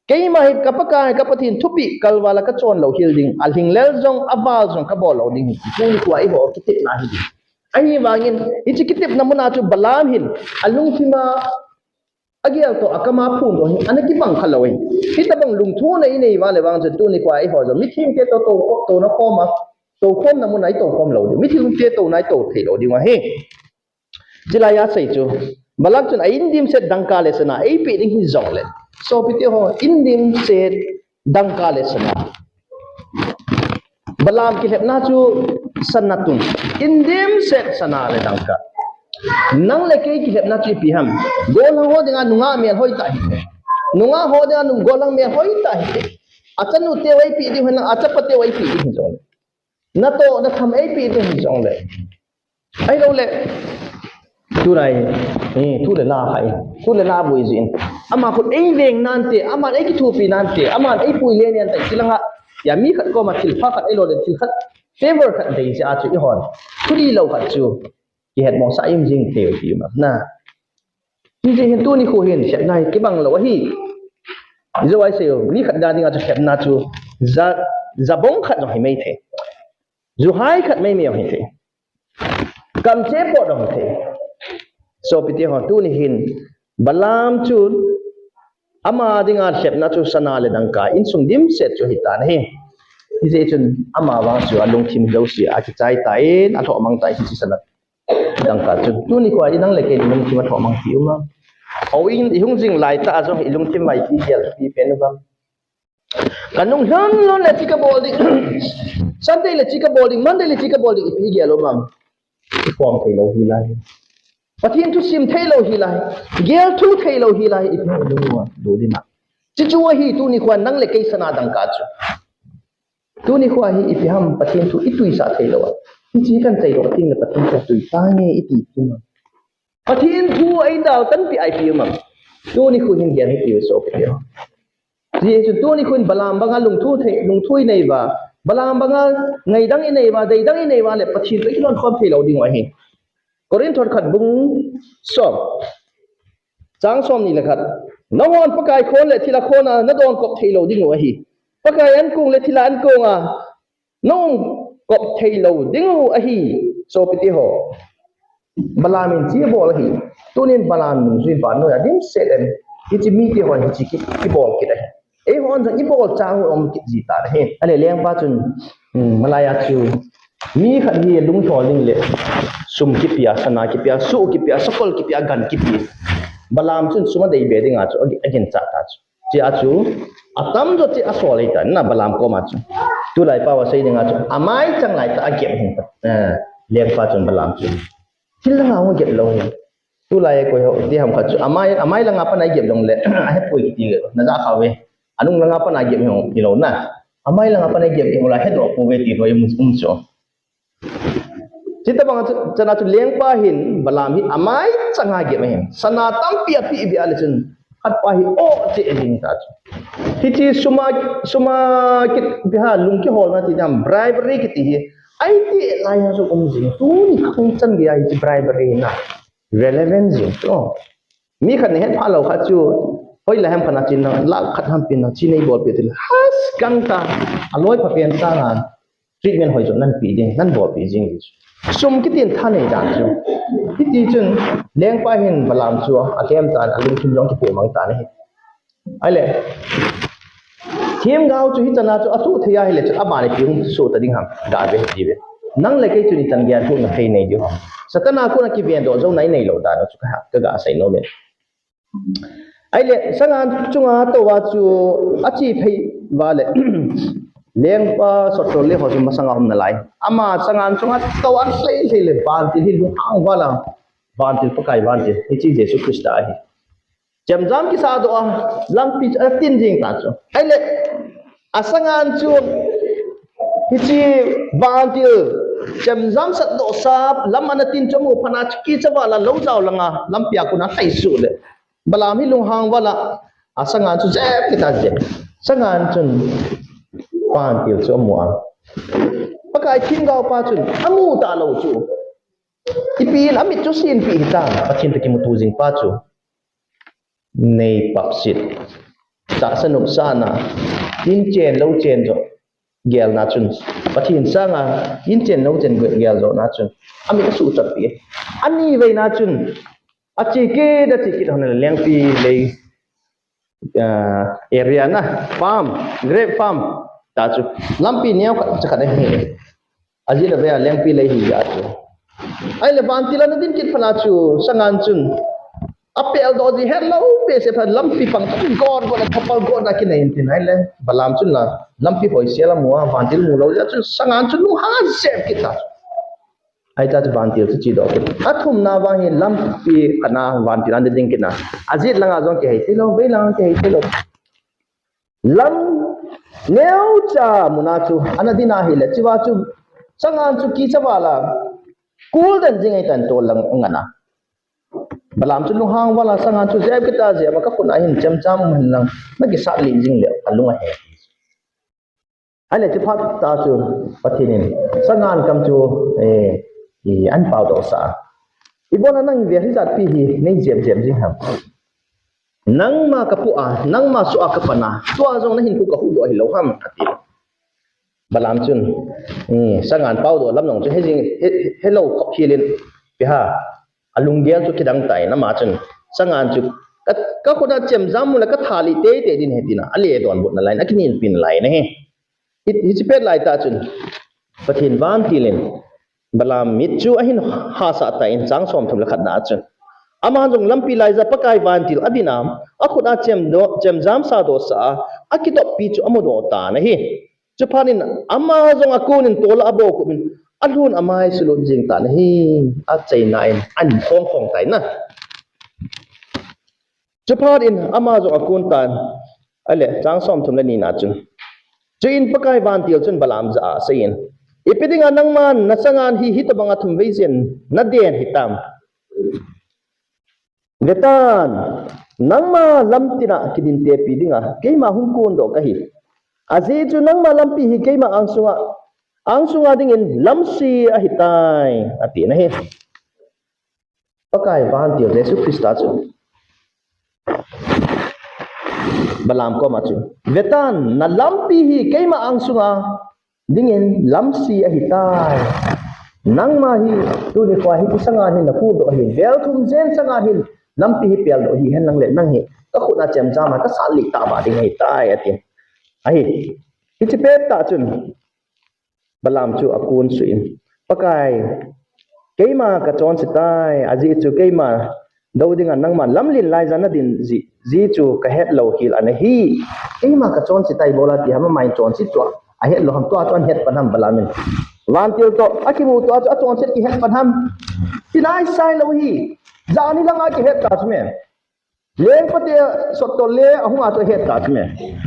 Keima hi ka Pakai ka Pathen thupeh kalval a kachon lou hel ding. Alhinglel jong aval jong kabol lou ding. Tuni khoi eiho kitepna ahi. Ahivangin, hiche kitepna muna chu Balaam hin, alungthima, agel toh, akama phun toh hin, ana kibang khalou ahi. Hitabang lungthim nei nei vale vang chu tuni khoi eiho jong, mithengte toh, tou, touna khoma, toukhomna muna itou khom lou ding. Mithengte touna itou thei lou ding ahi. Chulai a sei chu, Balak chun a in dimset dangka le sana, eipeh ding hi jongle. Sopite ho, in dimset dangka le sana. Balaam kilhepna chu sana tun. In dimset sana le dangka. Nang le kei kilhepna chu ipi ham. Gollhang ho dinga nungah melhoi tah hi. Nungah ho dinga nu gollhang melhoi tah hi. Achanu teu eipeh ding hi nang, achapa teu eipeh ding hi jongle. Natoh natham eipeh ding hi jongle. Ahilou le. Tulai. Eh, thu le la hai. Thu le la boi jin. Ama khut eiveng nante, ama eikithopi nante, ama eipui le nante, chilanga. Ya mi khat koma thil pha khat eilou le thil khat. Favor khat dei jeh a chu eihon. Thu lilou khat chu. Kihet mong sa im jing thei ti ma. Na. Hijeh hin tuni khu hin, lhepna hi kibang lou ahi. Jou a isei u, mi khat ga dinga chu lhepna chu. Ja, jabong khat jong hi mei thei. Ju hai khat mei mei jong hi thei. Kamcheng po dong thei. Sopite ho, tuni hin Balaam chun ama dinga lhepna chu sana le dangka insung dimset chu hitan ahi. Hijeh chun ama vang chu alungthim jouse akichai tan, alhohmang tan, hiche sana dangka chu. Tuni khoa nang le kei lungthim alhohmang ti um am? O, ihung jing laitah a jong ilungthim a ipi gel ipi pen um am? Kanung lhon lhon le hiche kabol ding. Sunday le hiche kabol ding, Monday le hiche kabol ding, ipi gel um am? Ikhom thei lou hi lai. Pathen thu sim thei lou hi lai. Gel thu thei lou hi lai. Ipi lung a, lou ding a. Hichu ahi tuni khoa nang le kei sana dangka chu. Tuni khoa hi ipi ham, Pathen thu ituisah thei lou a. Hiche kan thei lou a, tin le Pathen thu tui tange iti ti ma. Pathen thu a idal tanpi a ipi um am? Tuni khu hin gel hi ti sopite ho. Jesu tuni khu hin Balaam banga lungthu thei, lungthu inei uva, Balaam banga ngaidam inei uva, deidam inei uva le Pathen thu ilon khom thei lou ding u ahi. Korinth khat bung som, chang somni le khat. Nanghon Pakai khon le thilha khon a nadon kop thei lou ding u ahi. Pakai ankong le thilha ankong a naum kop thei lou ding u ahi, sopite ho. Balaam in hiche abol ahi. Tunin Balaam nungjui vannoi a dimset in, hiche mite hon hiche ki, kibol kit ahi. Eihon jong ibol chang u um kit ji tan ahi. Ahile lengpa chun, um, malai a chu mi khat hi lunghol ding le sum kipia, sana kipia, soh kipia, sakol kipia, gan kipia. Balaam chun sum adei be ding a chu agi, aginchat ta chu. Hiche a chu, atamjo chu asol ahitan, na Balaam koma chu. Tulai pao a sei ding a chu, amai chang laitah a agep ahin, eh, lengpa chun Balaam chu. Thil langa hung gep lou ahi. Tulai koi ho, ti ham khat chu, amai, amai langa pat a gep lou le, ahepoi kiti, naja kha uve. Anung langa pat a gep hung, ti lou na. Amai langa pat a gep hung la, hedoh pouve ti lou um, um chu. Hitabang chu, chana chu lengpa hin Balaam hi amai changa gep ahin. Sana tampi api ipi ale chun khatpa hi o che ding ta chu. Hiche suma, suma kit ipi ham lung kiholna ti dam bribery kiti hi. Ahi ti lai ha chu um jing. Tuni khang chan gei a hiche bribery na relevant jing chu. Mi khat nahet pha lou khat chu, hoilai ham khat a chin na, lakh khat ham pen na, chin nei bolpeh ti le, has kang ta, aloi pha pen sanga, treatment hoi chu nanpeh ding, nanbolpeh jing ding. Sum kiti in thanei dan chu. Hiti chun, lengpa hin Balaam chu, alhem tan, alungthim jong kipoh mang tan ahi. Ahile, themgao chu hichana chu asuh thei ahile chu, abana ipi hung suh ta ding ham, gave hiti ve. Nang le kei chun ichan geiya thuhna thei nei diu ham. Satan a kona kivendoh jouna inei lou dan u chu ka, kaga sei nom e. Ahile, sangan chunga touva chu ache phei uva le, lengpa sotchol le ho chu masanga um nalai. Ama sangan chunga touva lhei lhei le vantil hi lunghang val a, vantil Pakai vantil, hiche Jesu Christa ahi. Chemjam kisahdoh a, lampi chu atin jing ta chu. Ahile, asangan chu, hiche vantil, chemjam satdoh sa, lam ana tin chu amu phat a chu kicha val a lou jao langa, lampi a kona lhai suh le. Balaam hi lunghang val a, asangan chu jep kit a jep. Sangan chun, vantil chu amu a. Pakai themgao pa chun, amu talou chu. Ipi in amit chu sinpeh hita, Pathen toh kimuto jing pa chu. Nei papsit. Tahsa nopsahna. Inchen louchen jo. Gelna chun. Pathen sanga. Inchen louchen gel jona chun. Amit asuhchat pi. Ani veina chun. Ache kit, ache kit hon le lengpi lei. Ah, area na. Farm. Grape farm. Ta chu. Lampi neo khat cha khat ahi. Ajeh le ve a lengpi lei hi ja chu. Ahile vantil ana din kit phat a chu, sangan chun. Apel doh ji het lou, pe se phat lampi pang got got a thapal got a kinei in tin ahile. Balaam chun la, lampi hoisel amu a, vantil mu lou ja chu, sangan chun lunghang a jep kit ta. Ahita chu vantil chu chedoh kit. Athumna vang hi lampi kana vantil ana din kit na. Ajet langa jong kihei thei lou, vei langa kihei thei lou. Lam neocha muna chu, ana din ahile, chua chu, sangan chu kicha val a, kul den jing ahitan tol lang ngan a. Balaam chu lunghang val a, sangan chu jep kit a jep a, ka khut a hin chemjam um hen lang, nakisat lih jing le, kalung ahe. Ahile chu phat ta chu, Pathen in, sangan kam chu, eh, i, ahin paodoh sah a. Ibol a nang ve hijat pi hi, nei jep jep jing ham. Nangma kapoh a, nangma soh a kapan a, tua jong nahinkho kahuhdoh hilou ham, ati. Balaam chun, eh, sangan pao doh lam jong chu he jing, he, he lou khop hilin, pi ha, alunggel chu kidang tan ama chun, sangan chu, ka, ka khut a chemjam mun a ka tha lih teitei ding ahi tina, ale donbutna lai in, akinelpi nalai in ahi. Hi, hiche pet lai tah chun, Pathen vantil in, Balaam mit chu ahin hahsah tan chang somthum le khat na a chun. Ama jong lampi lai a Pakai vantil adin a, akhut a chem doh, chemjam sa doh sa a, akitoppi chu amu doh tan ahi. Chuphat in ama jong akon in tol a aboh khup in, alhun amai sulut jing tan ahi, achaina in, ahin khong khong tan ahi. Chuphat in ama jong akon tan, ale, chang somthum le ni na chun. Chuin Pakai vantil chun Balaam jah a asei in, ipi dinga nangman nasangan hi hitabang a thumvei jen naden hitam. Vetan, nangma lamtin a kidin tepi dinga keima hung kon doh kahi. Ajeh chu nangma lampi hi keima angsunga, angsunga dingin lamse ahitai, ati na ahi. Pakai vantil Jesu Christa chu Balaam koma chu, vetan, nalampi hi keima angsunga dingin lamse ahitai. Nangma hi tuni khoa hi, hiche sangan hin nakon doh ahi. Vel thum jen sangan hin lampi hi pel doh hihen lang le nang hi ka khut a chemjam a ka sat lih tah ba ding ahitai, ati. Ahi. Hiche pet tah chun Balaam chu akon suh in, Pakai, keima ka chonse tai, ajeh chu keima dou dinga nangman lamlen lai a nadin jeh, jeh chu ka het lou hel ana hi. Keima ka chonse tai bol a ti ham, ama in chonset chu ahet lou ham, tua chu ahin het pan ham Balaam in. Vantil toh akimu tua chu achonset kihet pan ham. Ti nai sai lou hi. Jani langa kihet ta chu me. Lengpate sottol le ahung a chu ahet ta chu me.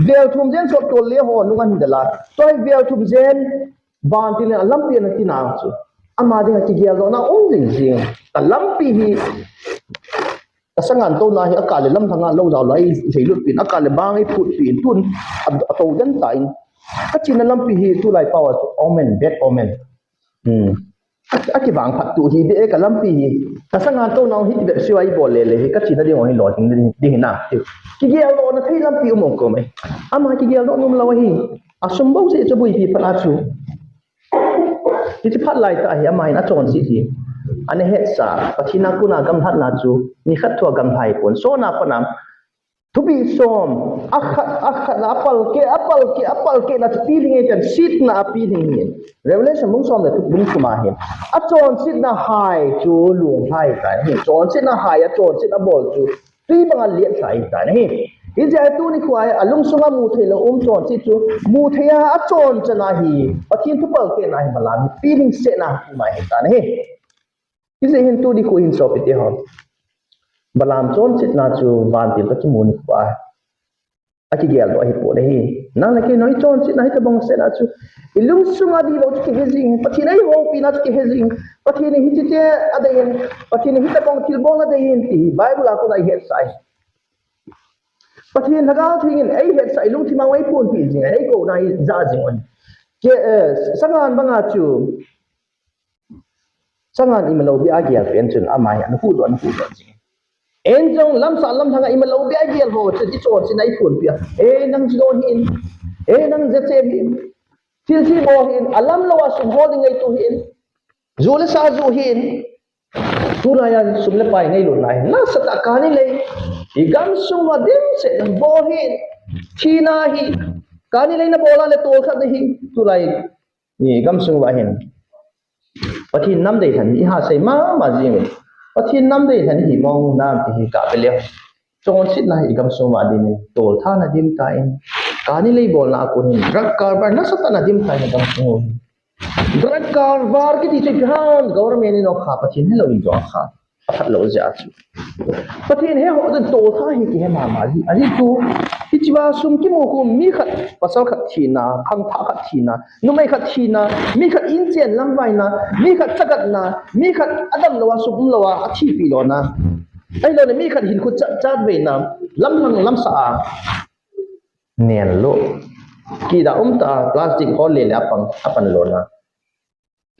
Vel thum jen sottol le ho nung ahin del a. Tua hi vel thum jen vantil in alampi ana tin a chu, ama dinga kigeldohna um jing jing. Ka lampi hi, ka sangan touna hi akah le lamlhang a lou jao lai, lheilut pin, akah le bang iphut pin, tun a, atou den tan. Ka chena lampi hi tulai pao a chu omen, bad omen. Hmm. A, akivangphat tu hi de ka lampi hi. Ka sangan touna hi ti bep siu a ibol le le hi, ka chena ding hi lolhing ding, ding hi na. Kigeldohna thei lampi um um ko mai. Ama kigeldoh nom lou hi. Asum bou se chu buipi phat a chu. Hiche phat lai tah hi ama hin achonset hi. Ana hetsa, Pathen a kona gamlhatna chu, nikhat thua gamlha hipon. Sona pana, thupi som, akhat, akhat na apalkeh, apalkeh, apalkeh na chu pilhing e, chonsetna a pilhing hi. Revelation bung som le thum, bung thum a hin. Achonsetna hai chu lunglhai tai. Chonsetna hai a chonset abol chu tui banga liat lhai tan ahi. Hijeh a tuni khoa hi alungsunga muthei lou um chonset chu, muthei a achonsetna hi, Pathen thu palkehna hi Balaam hi pilhing sehna a um ahitan ahi. Hijeh hin tuni khoa hin sopite ho, Balaam chonsetna chu vantil toh kimu nikho a akigeldoh ahipon ahi. Nang le kei jong ichonsetna hitabang sehna chu, ilungsunga dihlou chu kihe jing, Pathen in eihoupi na chu kihe jing, Pathen in hiche te adei in, Pathen in hitabang thilbol adei in ti Bible a kona ihetsah ahi. Pathen Lhagao Theng in eihetsah, ilungthim a eiphondoh jing, eikouna ija jing u ahi. Kei, eh, sangan banga chu, sangan imalou beh a gel pen chun ama hi ana huhdoh, ana huhdoh jing. Ei jong lamsah lamlhang a imalou beh a gel ho chun ichonsetna iphondoh a. Ei nang jidon hih in. Ei nang jachem hih in. Thilse bol hih in. Alamlou a sum hol ding ngaitu hih in. Ju le sa ju hih in. Tulai a sum le pai ngailutna hi nasatah a kani lei, igamsung uva dimset bol hih in. Thina hi kani lei nabol a le tolkhat nahi. Tulai igamsung uva hin Pathen nam deilhen iha sei mama jing in. Pathen nam deilhen ihi mong nam ti hi kabe leu. Chonsetna hi igamsung uva dim in, toltha nadim tan. Kani lei bolna a kon hin, drug karbar nasatah a nadim tan igamsung uva hin. Drug karbar kiti chu ipi ham, government in okha, Pathen helou in jong akha. Aphat lou jeh a chu. Pathen he ho jong toltha hi kihe mama ji. Ajeh chu, hichea sum kimu khu mi khat, pasal khat thina, khangthah khat thina, numei khat thina, mi khat inchen lamvaina, mi khat chagatna, mi khat adamlou a sum umlou a athipi lona. Ahilou le mi khat hinkho chat chat veina, lamlhang lamsah a. Nen lo. Kida umtah a plastic hol le le apang, apan lona.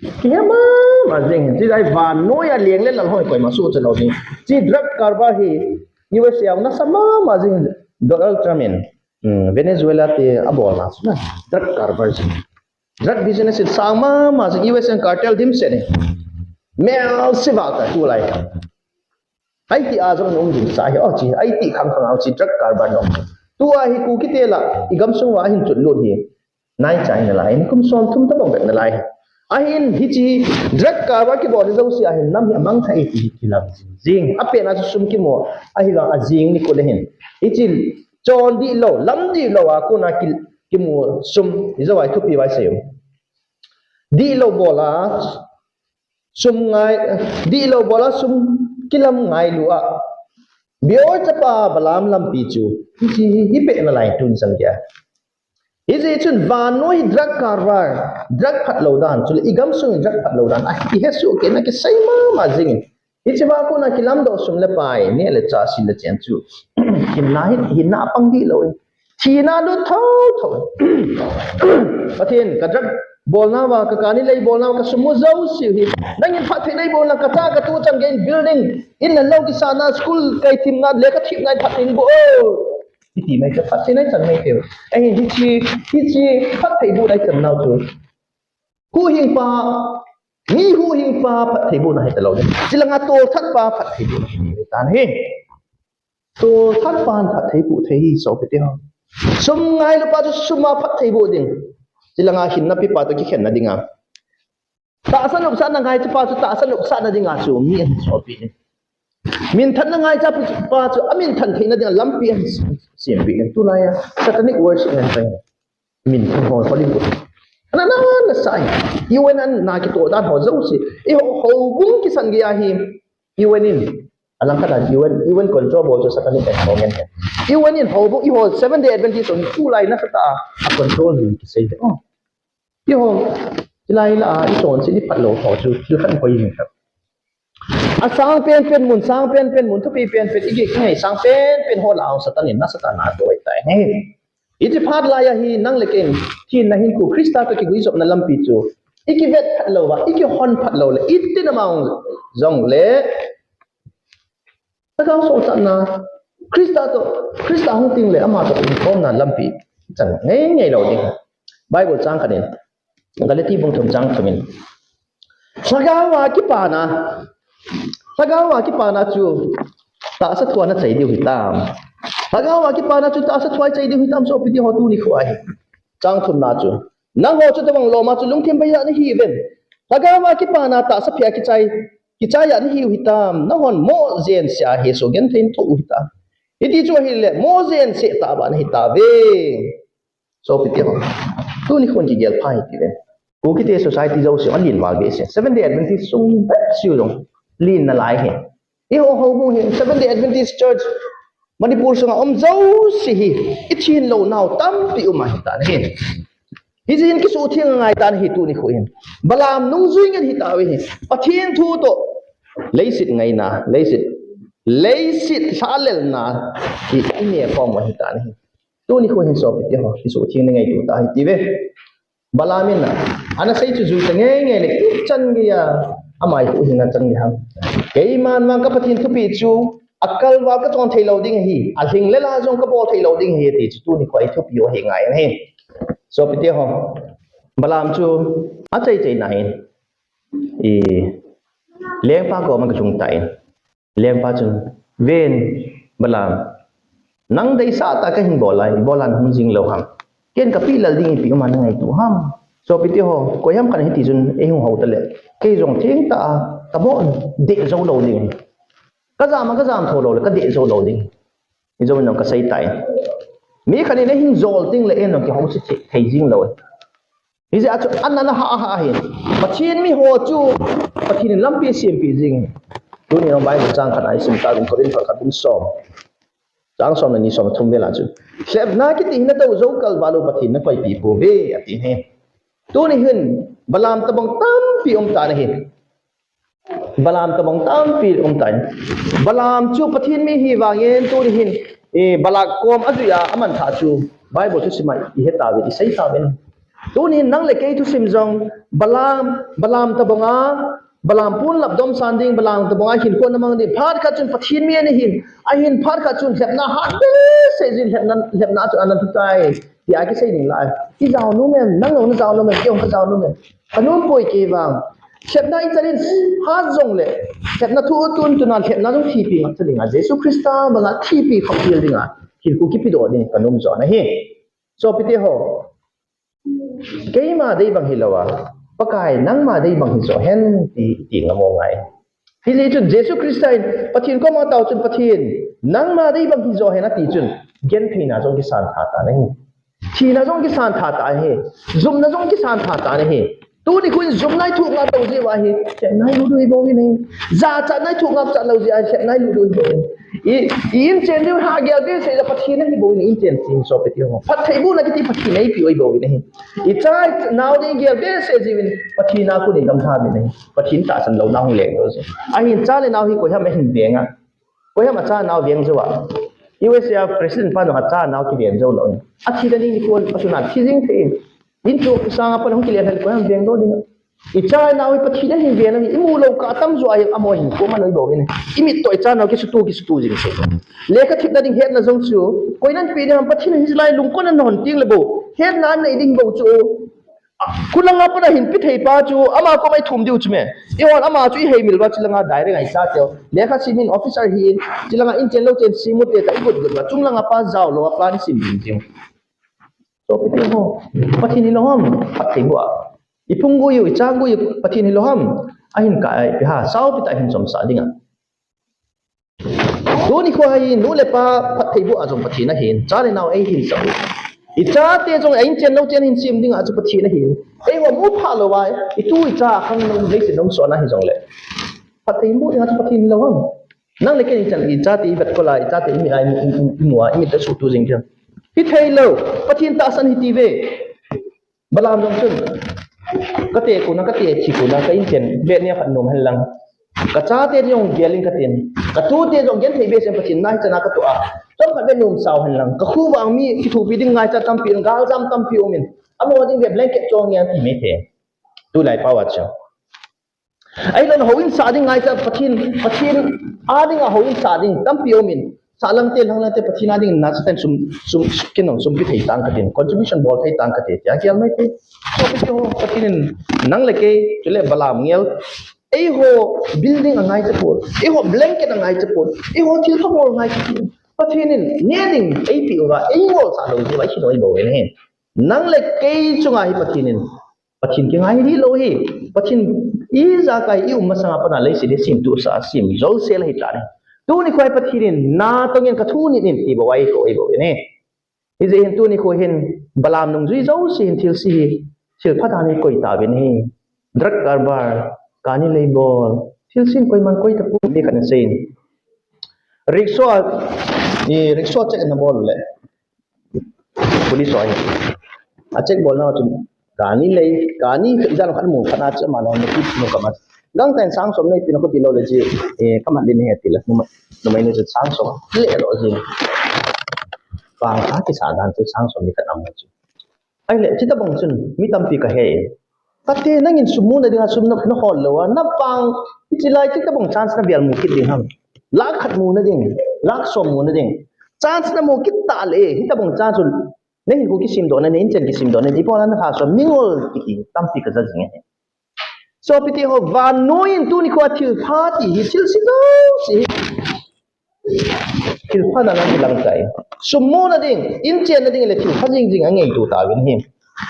Kihe mama jing hin, hiche hi vannoi a leng le lal ho koima suhchan lou jing. Hiche drug karbar hi U S A a nasa mama jing Donald Trump in, um, Venezuela te abolna chu na drug karbar jing. Drug business in sang mama jing, U S A cartel dimset in. Mel siva ta tulai. Aiti a jong um jing sa hi, o chi, aiti khang khang a chi drug cartel no. Tua hi Kuki te lah, i gamsung uva hin chun lut hi. Nai chai nalai, nikum som thum tabang bep nalai. Ahin hichi drug cartel kibol hi jouse ahin nam hi amang thei ti hi kilam jing jing. Apen a chu sum kimu, ahivang ajing nikho le hin. Hichi chon dihlou, lam dihlou a kona ki, kimu sum, hi jou a thupi vai sei. Dihlou bol a, sum ngai, dihlou bol a sum kilam ngailu a. Beor chapa Balaam lampi chu, hichi hi, hi pe nalai tun sang kei a. Hijeh chun vannoi drug cartel, drug phatlou dan, chule i gamsung drug phatlou dan, a, i hesoh kei na kisei mama jing in. Hichi va kona kilamdoh sum le pai, neh le chah, sil le chen chu. Hinna hi, hinna apang dihlou in. Thina lut thotho. Pathen ka drug bolna uva, ka kani lei bolna uva, ka sum u jouse hi. Nangin phatthei nei bol lang, ka cha ka tu chan gei in building, in le lou kisahna, school kaithimna, lekha themna in phatthei in bol o. Hiti mai ka phatthei nei chan mai teu. Ahin hichi, hichi phatthei bu nei chan nau chu. Huhhingpa, mi huhhingpa phattheibohna hi talou. Chilanga tolthatpa phattheibohna hi tan hi. Tolthatpan phattheiboh thei hi sopite ho. Sum ngailupa chu sum a phattheiboh ding. Chilanga hinna pepa toh kikhenna dinga. Tahsa nopsahna ngaichapa chu tahsa nopsahna dinga chu mi ahin sopi ding. Minthanna ngaichapa chu aminthan theina dinga lampi ahin sempeh ding. Tulai a satanic worship ngen pai. Min thang ho, Hollywood. Ana na na sai. U N an na kitoh dan ho jouse. Eiho, houbung kisan gei ahi. U N in. Alang khat a U N, U N control bol chu satanic and ho ngen. U N in houbung, eiho Seventh Day Adventist ho tulai nasatah a control ding kisei. Oh. Eiho, hilai lah a, i chonset i phatlou ho chu, thil khat koi jing kha. Asang penpen mun, sang penpen mun, thupi penpen, i gei, i ngaisang penpen ho lah a Satan in nasatah a na toh tai ne. Hichi phat lai a hi nang le kei in, thinna hinkho Christa toh kiguijopna lampi chu i kivet phatlou va, i kihon phatlou le, itin ama jong le, lhagao sochatna, Christa toh, Christa hung teng le ama toh umkhomna lampi chan ngei ngei lou ding. Bible chang khat in, Galati bung thum chang thum in. Lhagao a kipana, lhagao a kipana chu tahsa thu a na chai diu hitam. Lhagao a kipana chu tahsa thu a chai diu hitam, sopite ho, tuni kho ahi. Chang thumna chu. Nangho chu tobang lom a chu lungthim beija na hiuvin. Lhagao a kipana tahsa phe a kichai, kichai a na hiu hitam. Nanghon moh jeng seh a hesoh genthei in thoh u hitam. Hiti chu ahile, moh jeng seh tah a na hitauve. Sopite ho. Tuni khon kigel pha hite ve. Kukite society jouse alin val behseh. Seventh Day Adventist sung behseh jong lin nalai hi. Eiho houbung hi Seventh Day Adventist Church Manipur sunga um jouse hi. I thinlou nau tampi um ahi tan hi. Hijeh in kisuhtheng angai tan hi tuni kho hin. Balaam nungjui ngen hitauve hi. Pathen thu toh. Leiset ngaina, leiset. Leiset lhalelna hi i neh khom u ahi tan hi. Tuni kho hin sopite ho, kisuhtheng na ngaito ta hite ve. Balaam in a, ana sei chu jui ta ngei ngei le, ichan gei a, amai huhhing a chan gei ham. Keiman vang ka Pathen thupeh chu, akal val ka chon thei lou ding ahi, alhing le la jong ka bol thei lou ding ahi, ti chu tuni kho i thupeh u ahi ngai ahi. Sopite ho, Balaam chu, achai chai na in, i, lengpa koma aga lhung tan. Lengpa chun, ven, Balaam. Nang deisah tah a kahin bol a, ibola nahung jing lou ham. Ken kapeh lal ding ipi um a na ngaito ham. Sopite ho, koi ham khat hiti chun eihung hou ta le. Kei jong theng tah a, kamoh deh jou lou ding. Kajam a kajam tho lou le, kadeh jou lou ding. Ijou in jong kasei tai. Mi khat in eihin jol teng le, eihin jong kihouset thei, thei jing lou. Hijeh a chu, an ana ha ha hi. Pathen mi ho chu, Pathen in lampi sempeh jing. Tuni jong Bible chang khat a isim tauvin Corinth khat bung som. Chang som le ni som thum vel a chu. Lhepna kiti hi natou jou kal val u Pathen nakoipeh pouve, ati hi. Tuni hin, Balaam tobang tampi um tan ahi. Balaam tobang tampi um tan. Balaam chu Pathen mi hi vangin tuni hin, eh, Balak kom ajui a, aman thah chu Bible thusim a ihet tauvin, isei tauvin. Tuni hin nang le kei thusim jong Balaam, Balaam tobang a, Balaam pon lap dom san ding, Balaam tabang a hin kon amang ding. Phat khat chun Pathen mi ana hin, ahin phat khat chun lhepna hat behseh jin, lhepna, lhepna chun ana lhu tai. Tia kisei ding lai. Kijao nom em, nang jong najao nom em, kei jong kajao nom em. Kanom poi kei vang. Lhepna ichan in hat jongle, lhepna thu tun tun a lhepna jong thipi ngap ta ding a, Jesu Christa banga thipi khop til ding a, thil khu kipe doh ding kanom jo ahi. Sopite ho, keima dei bang hilou a, Pakai nangma dei bang hijo hen ti, ti ngam u ngai. Hijeh chun Jesu Christa in Pathen koma tao chun, Pathen, nangma dei bang hijo hen ati chun, gentheina jong kisan tha tan ahi. Thina jong kisan tha tan ahi. Jumna jong kisan tha tan ahi. Tuni khun jumna i thuh ngap lou jeh uva hi, lhepna i lut diu hi bou ahi. Jachatna i thuh ngap chat lou jeh uva hi, lhepna i lut diu hi bou ahi. I, i inchen diu ha gel behseh jeh a Pathen ahi bou ahi, inchen sing sopite ho. Phattheibohna kiti Pathen eipeh u ahi bou ahi. Icha inao ding gel behseh jeh uvin Pathen a kon idam lha uvin ahi. Pathen tahsan louna hung leng lou jeh. Ahin cha le nao hi koiham ahin veng a, koiham acha nao veng jou a? U S A a President pa jong acha nao kiveng jou lou ahi. Athi ding nikho a chun athi jing thei. Inchung sanga pat hung kile lhel koiham veng lou ding a? Icha inao hi Pathen ahin veng ahi, imu lou kah atam jo ahi, amaho hin koima lou bou ahi. Imit toh icha nao kisutu, kisutu jing se. Lekha thepna ding hetna jong chu, koinan pe ding ham, Pathen in hichelai lungkon ana hon teng le bou, hetna anei ding bou chu. Khulanga pat ahin pe thei pa chu, ama koma ithum diu chu me. Eihon ama chu iheimil uva, chulanga direct a ichateu lekha simin officer hin, chulanga inchen louchen sim u te ta igot got uva, chunglanga pa jao lou a pa ni sim ding jing. Sopite ho, Pathen hilou ham, phattheiboh a. Iphung gui u, icha gui u, Pathen hilou ham, ahin kaipi ha, saopi tah a hin chomsah ding a. Tuni kho hi nu le pa phattheiboh a jong Pathen ahin, cha le nao eihin sah u. Ichate jong a inchen louchen hin sim ding a chu Pathen ahin. Eiho mu pha lou a, itu icha khang nung leiset nung sona hijongle, phattheiboh ding a chu Pathen hilou ham. Nang le kei ichan, ichate ivet kol a, ichate imi a, imi, imi, imu a, imit a sutu jing jeng. Hithei lou, Pathen tahsan hiti ve. Balaam jong chun, kate kona, kate thi kona, ka inchen, bet nia khat nom hen lang. Kachate jong gel in katin. Katute jong genthei behseh in Pathen na hichan a katoh a. Chomkhat beh nom sao hen lang. Kakhu vang mi kithopi ding ngaicha tampi um, galjam tampi um in. Amaho ding beh blanket chong ngen ti mai thei. Tulai pao a chu. Ahilou le houin sah ding ngaicha Pathen, Pathen a dinga houin sah ding tampi um in. Sah lang te, lhang lang te, Pathen a ding na sah ten sum, sum, ken jong sum pe thei tang katin. Contribution bol thei tang kati. Tia gel mai thei. Sopite ho, Pathen in nang le kei, chule Balaam ngel. Eiho building angaicha pon. Eiho blanket angaicha pon. Eiho thil phabol angaicha pon. Pathen in neh ding eipeh uva, eingol sah lou jeh uva, ihi noi bou ahi. Nang le kei chunga hi Pathen in Pathen kingai hi lou hi. Pathen ijakai i um masanga pat a leiset hi semtup sa a sem jouse la hi tan ahi. Tuni kho hi Pathen in na tong in kathu nit in ti bou ahi ko ahi bou ahi. Hijeh hin tuni kho hin Balaam nungjui jouse hin thilse hi, thilpha dan hi koi tauvin ahi. Drug karbar, kani lei bol, thilse hin koiman koi tapon, mi khat in asei in. Rickshaw, i rickshaw check ana bol le. Police ho hi. A check bol nau chun, kani lei, kani ijat khat mu khat a chu ama lou, mi khat mu khat ma. Gangtah in sang som nei peh in, kati lou le chu, eh, kamat ding ahi ti le, numei, numei nu chu sang som le lou jin. Pang kha kisa dan chu sang som ni khat amu chu. Ahile, chuti bang chun, mi tampi kahe. Kati nangin sum muna dinga sum na, nahol lou a, napang, hichelai chuti bang chance navel mu kit ding ham. Lakh khat muna ding, lakh som muna ding. Chance namu kit ta le, hiti bang chance chu, nahinkho kisemdohna, na inchen kisemdohna, ipi ham nahal so, mingol kiti tampi kaja jing e. Sopite ho, vannoi in tuni kho a thilpha ti hi, thilse jouse hi. Thilpha na lang lang tai. Sum muna ding, inchenna ding le thilpha jing jing angaito tauvin ahi.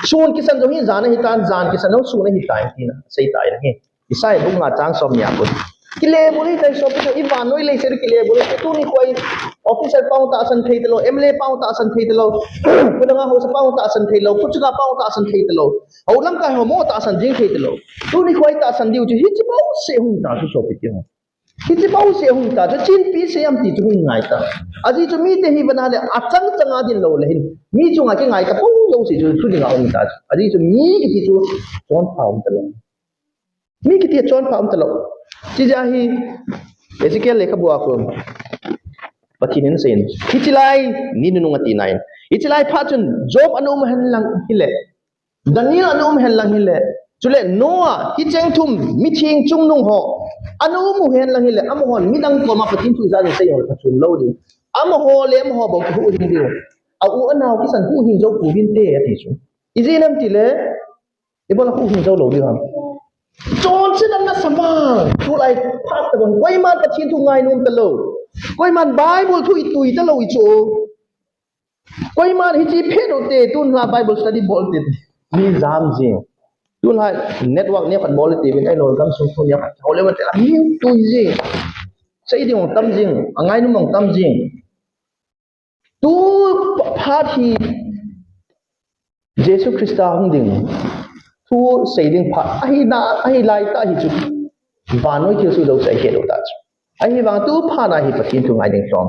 Sun kisan jong hi jan ahitan, jan kisan jong sun ahitai tina, seitai ahi. Isaiah bung nga chang som ni a kon. Kile bol ahitai sopite ho, ivannoi leiset kile bol ahitai, tuni kho hi officer pa jong tahsan thei talou, M L A pa jong tahsan thei talou, khulanga haosa pa jong tahsan thei lou, khuchunga pa jong tahsan thei talou. Hou lamkai ho mo tahsan jing thei talou. Tuni kho hi tahsan diu chu hiche bouseh hung ta chu sopite ho. Hiche bouseh hung ta chu, chinpi sei am ti chu hung ngai ta. Ajeh chu mite hi vana le achang chang a din lou le hin, mi chunga kingai ta pou jouse chu thu dinga hung ta chu. Ajeh chu mi kiti chu chonpha um talou. Mi kiti chonpha um talou. Chijeh a hi Ezekiel lekhabu a kon Pathen in asei in, hichelai ni nunung ati nai. Hichelai phat chun Job ana um hen lang hile, Daniel ana um hen lang hile, Chule Noah, hicheng thum, mitheng chungnung ho, ana um u hen lang hile, amahon midang koma Pathen thu ijat in asei u le pha chom lou ding. Amaho le amaho bou kihuhhing diu. A u anao kisan huhhing jou pouvinte ati chu. Ijeh inem itile, ibola huhhing jou lou diu ham. Chonset a nasa vang, tulai phat tabang, koiman Pathen thu ngainom talou. Koiman Bible thu itui talou ichu. Koiman hiche phet u te, tunla Bible study bol te, mi jam jing. Tunla network neokhat bol te, vin ai lol gam sung thu neokhat. Hole man te, mi tui jing. Sei ding ong tam jing, angainom ong tam jing. Tu phat hi Jesu Christa hung ding, thu sei ding phat, ahi na, ahi lai tah hi chu. Vannoi thilsoh jouse ahet u tah chu. Ahivang tu phat na hi Pathen thu ngai ding lhom.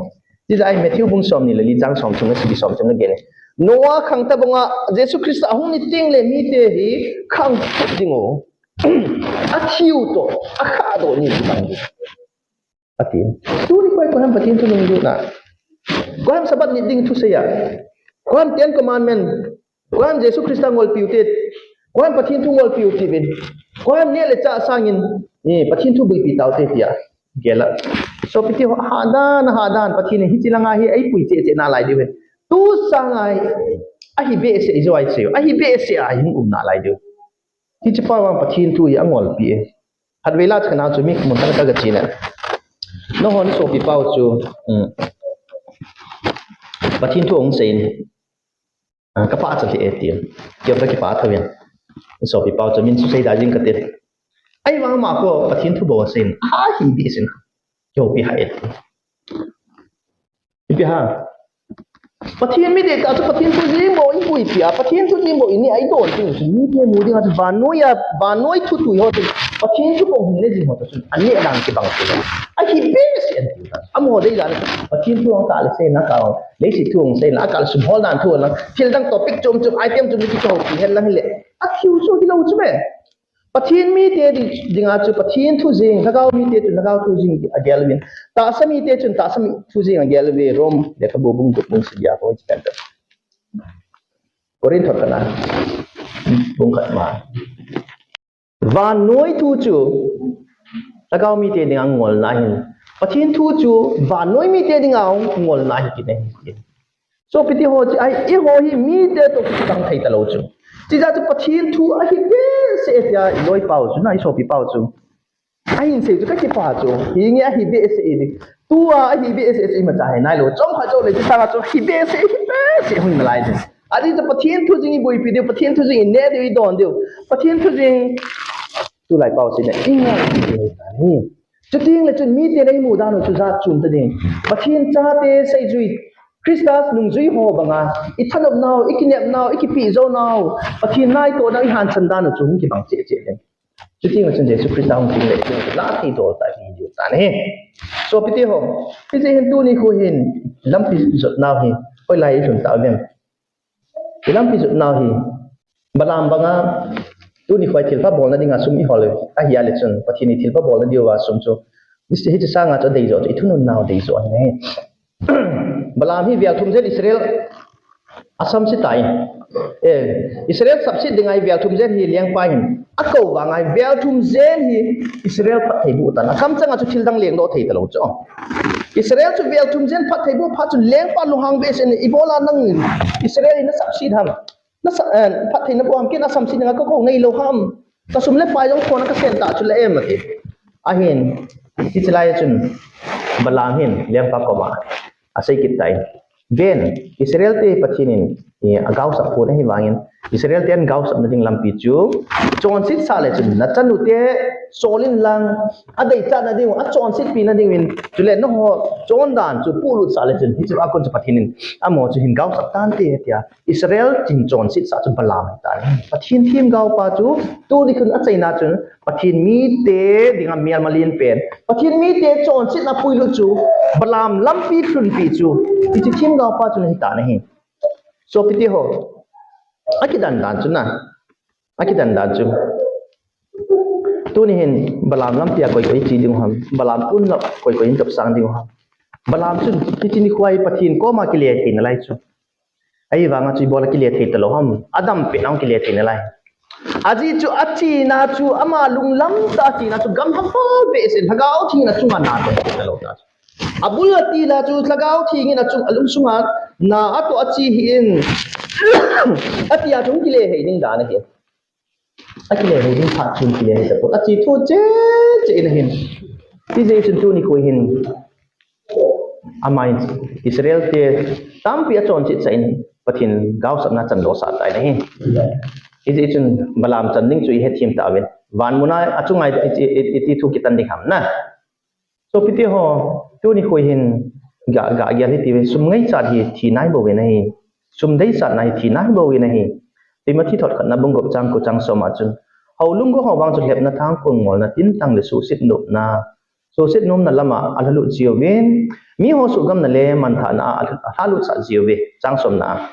Tijeh a hi Matthew bung somni le li chang som chung le sagi som chung le get in. Noah khang tabang a Jesu Christa hung ni teng le mite hi khang phut ding u. Athiu toh, akha toh ni ding bang ding. Ati. Tuni koi koi ham Pathen thu nung lut na. Koi ham Sabbath nit ding thusei a. Koi ham Ten Commandment. Koi ham Jesu Christa ngolpiu te. Koi ham Pathen thu ngolpiu tivin. Koi ham neh le chah sangin, eh, Pathen thu boipi taute tia. Gel a. Sopite ho, hadan, hadan, Pathen in hiche langa hi eipui cheh cheh nalai diu ve. Tu sanga hi, ahi behseh ijo ai seiyu. Ahi behseh a hi hung um nalai diu. Hiche pa vang Pathen thu hi angolpi e. Khatvei la chana chu mi mun khat ka ga chi na. Nahon sopi pau chu, um, Pathen thu hung seiyin. Ah, ka pachat lheh e ti. Kei ka kipah tho in. Sopi pau chu min chu sei da jing kate. Ahivang ama ko Pathen thu bou seiyin. Ahi behseh in. Kei pi ha e. Ipi ham. Pathen mi ding tah chu Pathen thu jing bou iboipi a, Pathen thu jing bou ini a idon ding chu mite mu ding a chu vannoi a, vannoi thutui ho chu Pathen thu bou hin ne jing ho chu aneh dan kibang chu. Ahi behseh in ati u ta. Amaho dei dan Pathen thu hung tah le sei na ka, leiset thu hung sei na ka, sum hol dan thu na, thil dang topic chom chom, item chom ki chom ki hen lang hile. Athiu chu hilou chu me. Pathen mite ding, dinga chu Pathen thu jing, Lhagao mite chu Lhagao thu jing agel uvin. Tahsa mite chun tahsa mi thu jing agel uve, Rome lekhabu bung gup bung sagi a koi chi kan ta. Korinth thot kana. Bung khat ma. Vannoi thu chu Lhagao mite dinga ngolna ahin. Pathen thu chu vannoi mite dinga ngolna ahi kit e. Sopite ho chu, ai, eiho hi mite toh kibang thei talou chu. Tijeh chu Pathen thu ahi behseh e tia iloi pau chu, na isopi pau chu. Ahin sei chu ka kipah chu. Hinge ahi behseh e di. Tua ahi behseh chu imacha hi nailou. Chomkhat jou le chu sanga chu ahi behseh, ahi behseh hung nalai chu. Ati chu Pathen thu jing iboipi diu, Pathen thu jing ine diu, idon diu. Pathen thu jing tulai pau chu ne. Inga. Chuteng le chun mite nei mu dan u chu jat chom ta ding. Pathen chate seijui, Christa nungjui ho banga, ithanop nau, ikinep nau, ikipeh jou nau, Pathen naitoh nau, ihanchan dan u chu hung kibang cheh cheh ding. Chuteng le chun Jesu Christa hung teng le chun la thei dol ta hi diu ta ne. Sopite ho, hiche hin tuni khu hin lampi jot nau hi hoilai ilhun ta uvem. Ilampi jot nau hi, Balaam banga, tuni khu a thilpha bolna dinga sum ihol, ahi a le chun, Pathen in thilpha bolna diuva sum chu, hiche, hiche sanga chu adei jo chu, ithunun nau dei jo ahi. Balaam hi vel thum jen Israel asam se tai. Eh, Israel sapset dinga hi vel thum jen hi lengpa hin akou vanga hi vel thum jen hi Israel phattheiboh tan. Akamchanga chu thil dang lengdoh thei talou chu. Israel chu vel thum jen phattheiboh phat chun lengpa lunghang behseh in ibola nang Israel in nasapset ham. Nasa, eh, phatthei naboh ham, ken asam se dinga kakou nailou ham. Kasum le pai jong khona kasen ta chu la em ati. Ahin, hiche lai chun Balaam hin lengpa koma asei kit tai. Ven, Israel te Pathen in, eh, agaosap pon ahivangin, Israel ten gaosapna ding lampi chu, chonset sah le chun, nachanu te, sol in lang, adeichatna ding, achonsetpi na dingin, chule nangho, chondan chu, pulut sah le chun, hiche a kon chu Pathen in, amaho chu hin gaosap tante, tia, Israel tin chonset sah chu Balaam tan. Pathen themgaopa chu, tuni khun achaina chun, Pathen mite dinga melma lenpen. Pathen mite chonsetna puilut chu, Balaam lampi lhunpi chu, hiche themgaopa chu nahi tan ahi. Sopite ho, akidan dan chu na, akidan dan chu. Tuni hin Balaam lampia koi koi che ding ham, Balaam pon la koi koi in topsang ding ham. Balaam chun, hiche nikho hi Pathen koma kile thei nalai chu. Ahivanga chu ibola kile thei talou ham, adam pet nang kile thei nalai. Ajeh chu achena chu ama lunglam tah a achena chu gamlha behseh in Lhagao Theng in achunga na atoh lou ta chu. Abul a atile chu Lhagao Theng in achung, alung sunga na atoh ache hih in. Atia chu kile hei ding dan ahi. Akile hei ding phat chun kile hei tapon. Ache thou cheh cheh in ahin. Hijeh chun tuni nikho hin ama in Israel te tampi achonset sah in Pathen gaosapna achan doh sah tai ahi. Hijeh chun Balaam chan ding chu ihethem tauvin. Van muna achunga i, i, i, iti thu kitan ding ham na. Sopite ho, tuni nikho hin ga, ga gel hite uve, sum ngaichat hi thi nai bou ahi. Sum deichatna hi thi nai bou ahi. Timothy thot khatna bung gup chang ko chang som a chun, houlunggel ho vang chu lhepna, thangkong molna, tintang le suhset nopna. Suhset nopna lama alhalut jiuvin, miho suhgamna le manthahna a alha, alhalut sah jiuve. Chang somna a.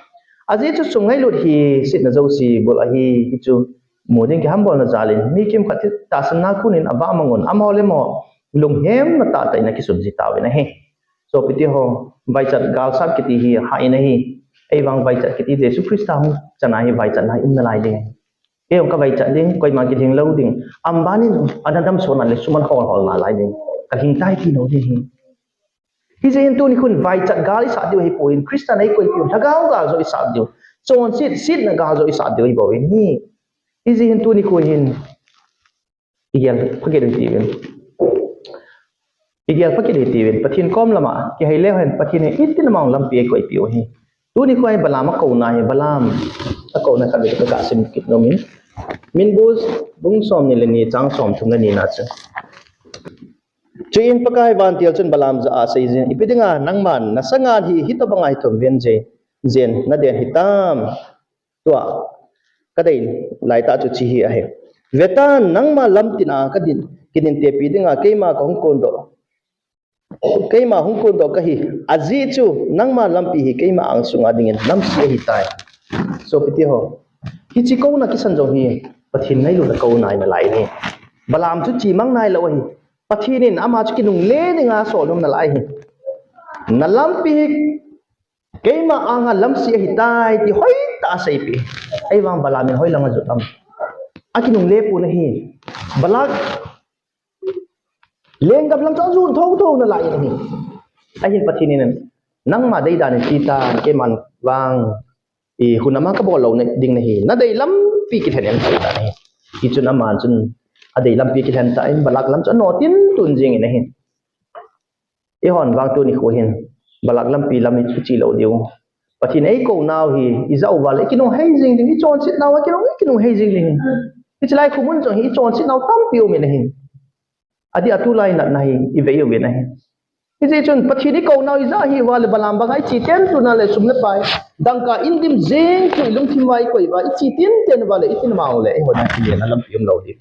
Ajeh chu sum ngailut hi setna jouse bul ahi, hichu mu ding kihambolna jal in, mi kimkhat hi tahsanna kun in avah mang un, amaho le amaho lunghemna tahtah in akisun ji tauvin ahi. Sopite ho, vaichat galsat kiti hi hah in ahi. Eivang vaichat kiti Jesu Christa hung chan a hi vaichatna um nalai ding ahi. Kei jong kavaichat ding, koima kilhing lou ding. Ambanin ana damsot na le sum ana hol hol nalai ding. Kalhing tai ti lou ding ahi. Hijeh hin tuni nikho hin vaichat gal isat diu ahipoi, Christa in eikoipeh u Lhagao gal joh isat diu. Chonset, setna gal joh isat diu ahibou ahi. Hijeh hin tuni nikho hin igel pha kit u hite uvin. Igel pha kit u hite uvin. Pathen kom lama kihei leu hen Pathen in itin ama lampi eikoipeh u ahi. Tuni nikho hi Balaam akouna hi, Balaam akouna khat beh kasim kit nom in. Minbu bung somni le ni chang somthum le ni na chu. Chuin Pakai vantil chun Balaam jah a aseijin, ipi dinga nangman nasangah hi hitobanga hi thum ven je, jen naden hitam. Tua kadei laitah chu hiche hi ahi. Vetan, nangma lamtin a kadin, kidin tepi dinga keima kahung kondoh, keima hung kondoh kahi. Ajeh chu nangma lampi hi keima angsunga dingin lamse ahitai. Sopite ho, hiche kouna kisan jong hi Pathen ngailutna kouna ahi nalai ahi. Balaam chu chemang nailou ahi. Pathen in ama chu kinungle dinga asol nom nalai ahi. Nalampi hi keima anga lamse ahitai ti hoitah a aseipeh. Ahivang Balaam in hoilang ajot am? Akinungle pon ahi. Balak lenggam lang chu ajon thotho nalai in ahi. Ahin Pathen in nangma deidan in titan, keiman vang i hun ama kabol lou ding nahi. Nadei lampi kilhen in titan ahi. Hichun aman chun adei lampi kilhen tan Balak lam chu ano tin tun jingin ahi. Eihon vang tuni nikho hin Balak lampi lam iche lou diu. Pathen eikounau hi ijah uva le ikinunghei jing ding, ichonsetnau a kinung, ikinunghei jing ding. Hichelai khomun jong hi ichonsetnau tampi um in ahi. Adeh a tulai natna hi ivei uvin ahi. Hijeh chun Pathen ikounau ijah hi uva le Balaam banga iche ten tuna le sum le pai, dangka indim jeng chu ilungthim uva ikoi uva, iche ten ten uva le itin mang le eihon a kilena lampi umlou ding.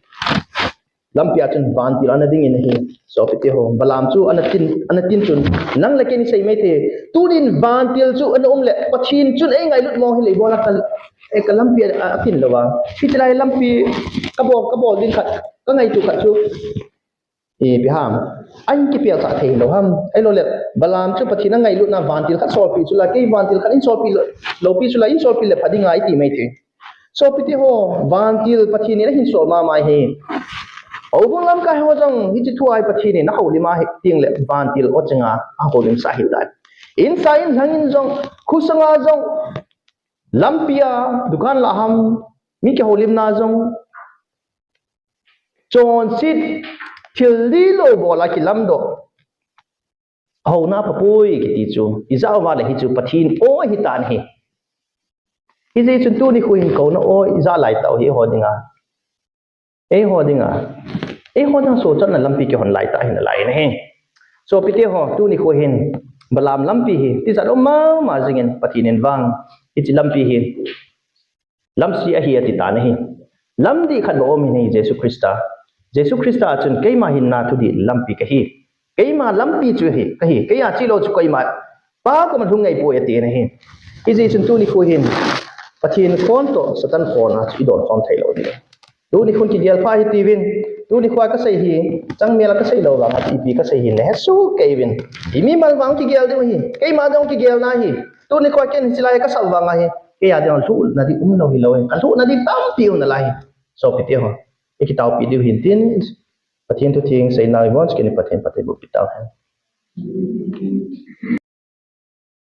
Lampi a chun vantil ana dingin ahi. Sopite ho, Balaam chu ana tin, ana tin chun, nang le kei isei mai thei. Tunin vantil chu ana um le Pathen chun eingailut mong hile ibola ka, e, kalampi a, atin lou a. Hichelai lampi kabol, kabol ding khat, kangaito khat chu, ipi ham, ahin kipel sah thei lou ham? Ahilou le Balaam chu Pathen angailutna vantil khat solpeh chu la, kei vantil khat in solpeh lou, loupi chu la, in solpeh le pha dinga iti mai thei. Sopite ho, vantil Pathen in ahin sol mama ahi. Houbung lamkai ho jong hiche thu a hi Pathen in ahoulim a hi teng le vantil o chenga ahoulim sah ahitai. Insa inlhang in jong, khosanga jong, lampi a, dukan lah ham, mi kihoulimna jong, chonset thil dihlou bol a kilamdoh. Houna phapoi kiti chu ijah uva le hichu Pathen o ahitan ahi. Hijeh chun tuni nikho hin kouna o ijah laitah u hi eiho dinga, eiho dinga, eiho dinga sochatna lampi kihon laitah ahi nalai in ahi. Sopite ho, tuni nikho hin Balaam lampi hi tijat um mama jingin Pathen in vang hiche lampi hi lamse ahi atitan ahi. Lamdih khat bou um in ahi, Jesu Christa. Jesu Christa chun keima hinna, thudih, lampi kahi. Keima lampi chu hi kahi. Keiya chelou chu koima Pa koma lhung ngai poi atin ahi. Hijeh chun tuni nikho hin Pathen khon toh Satan khon a chu idon khom thei lou ding. Tuni nikhon kigel pha hite uvin. Tuni nikho a kasei hi changmel a kasei lou vang a chu ipi kasei hi nahesoh kei uvin. Imimal vang kigel diu ahi. Keima jong kigelna ahi. Tuni nikho a ken hichelai kasap vang ahi. Keiya dinga lhuhna ding umlou hilou ahi. Kalhuhna ding tampi um nalai ahi. Sopite ho, ikitao pi diu hin tin, Pathen thu theng seina ibon, kini Pathen phatthei boh pi tau hen.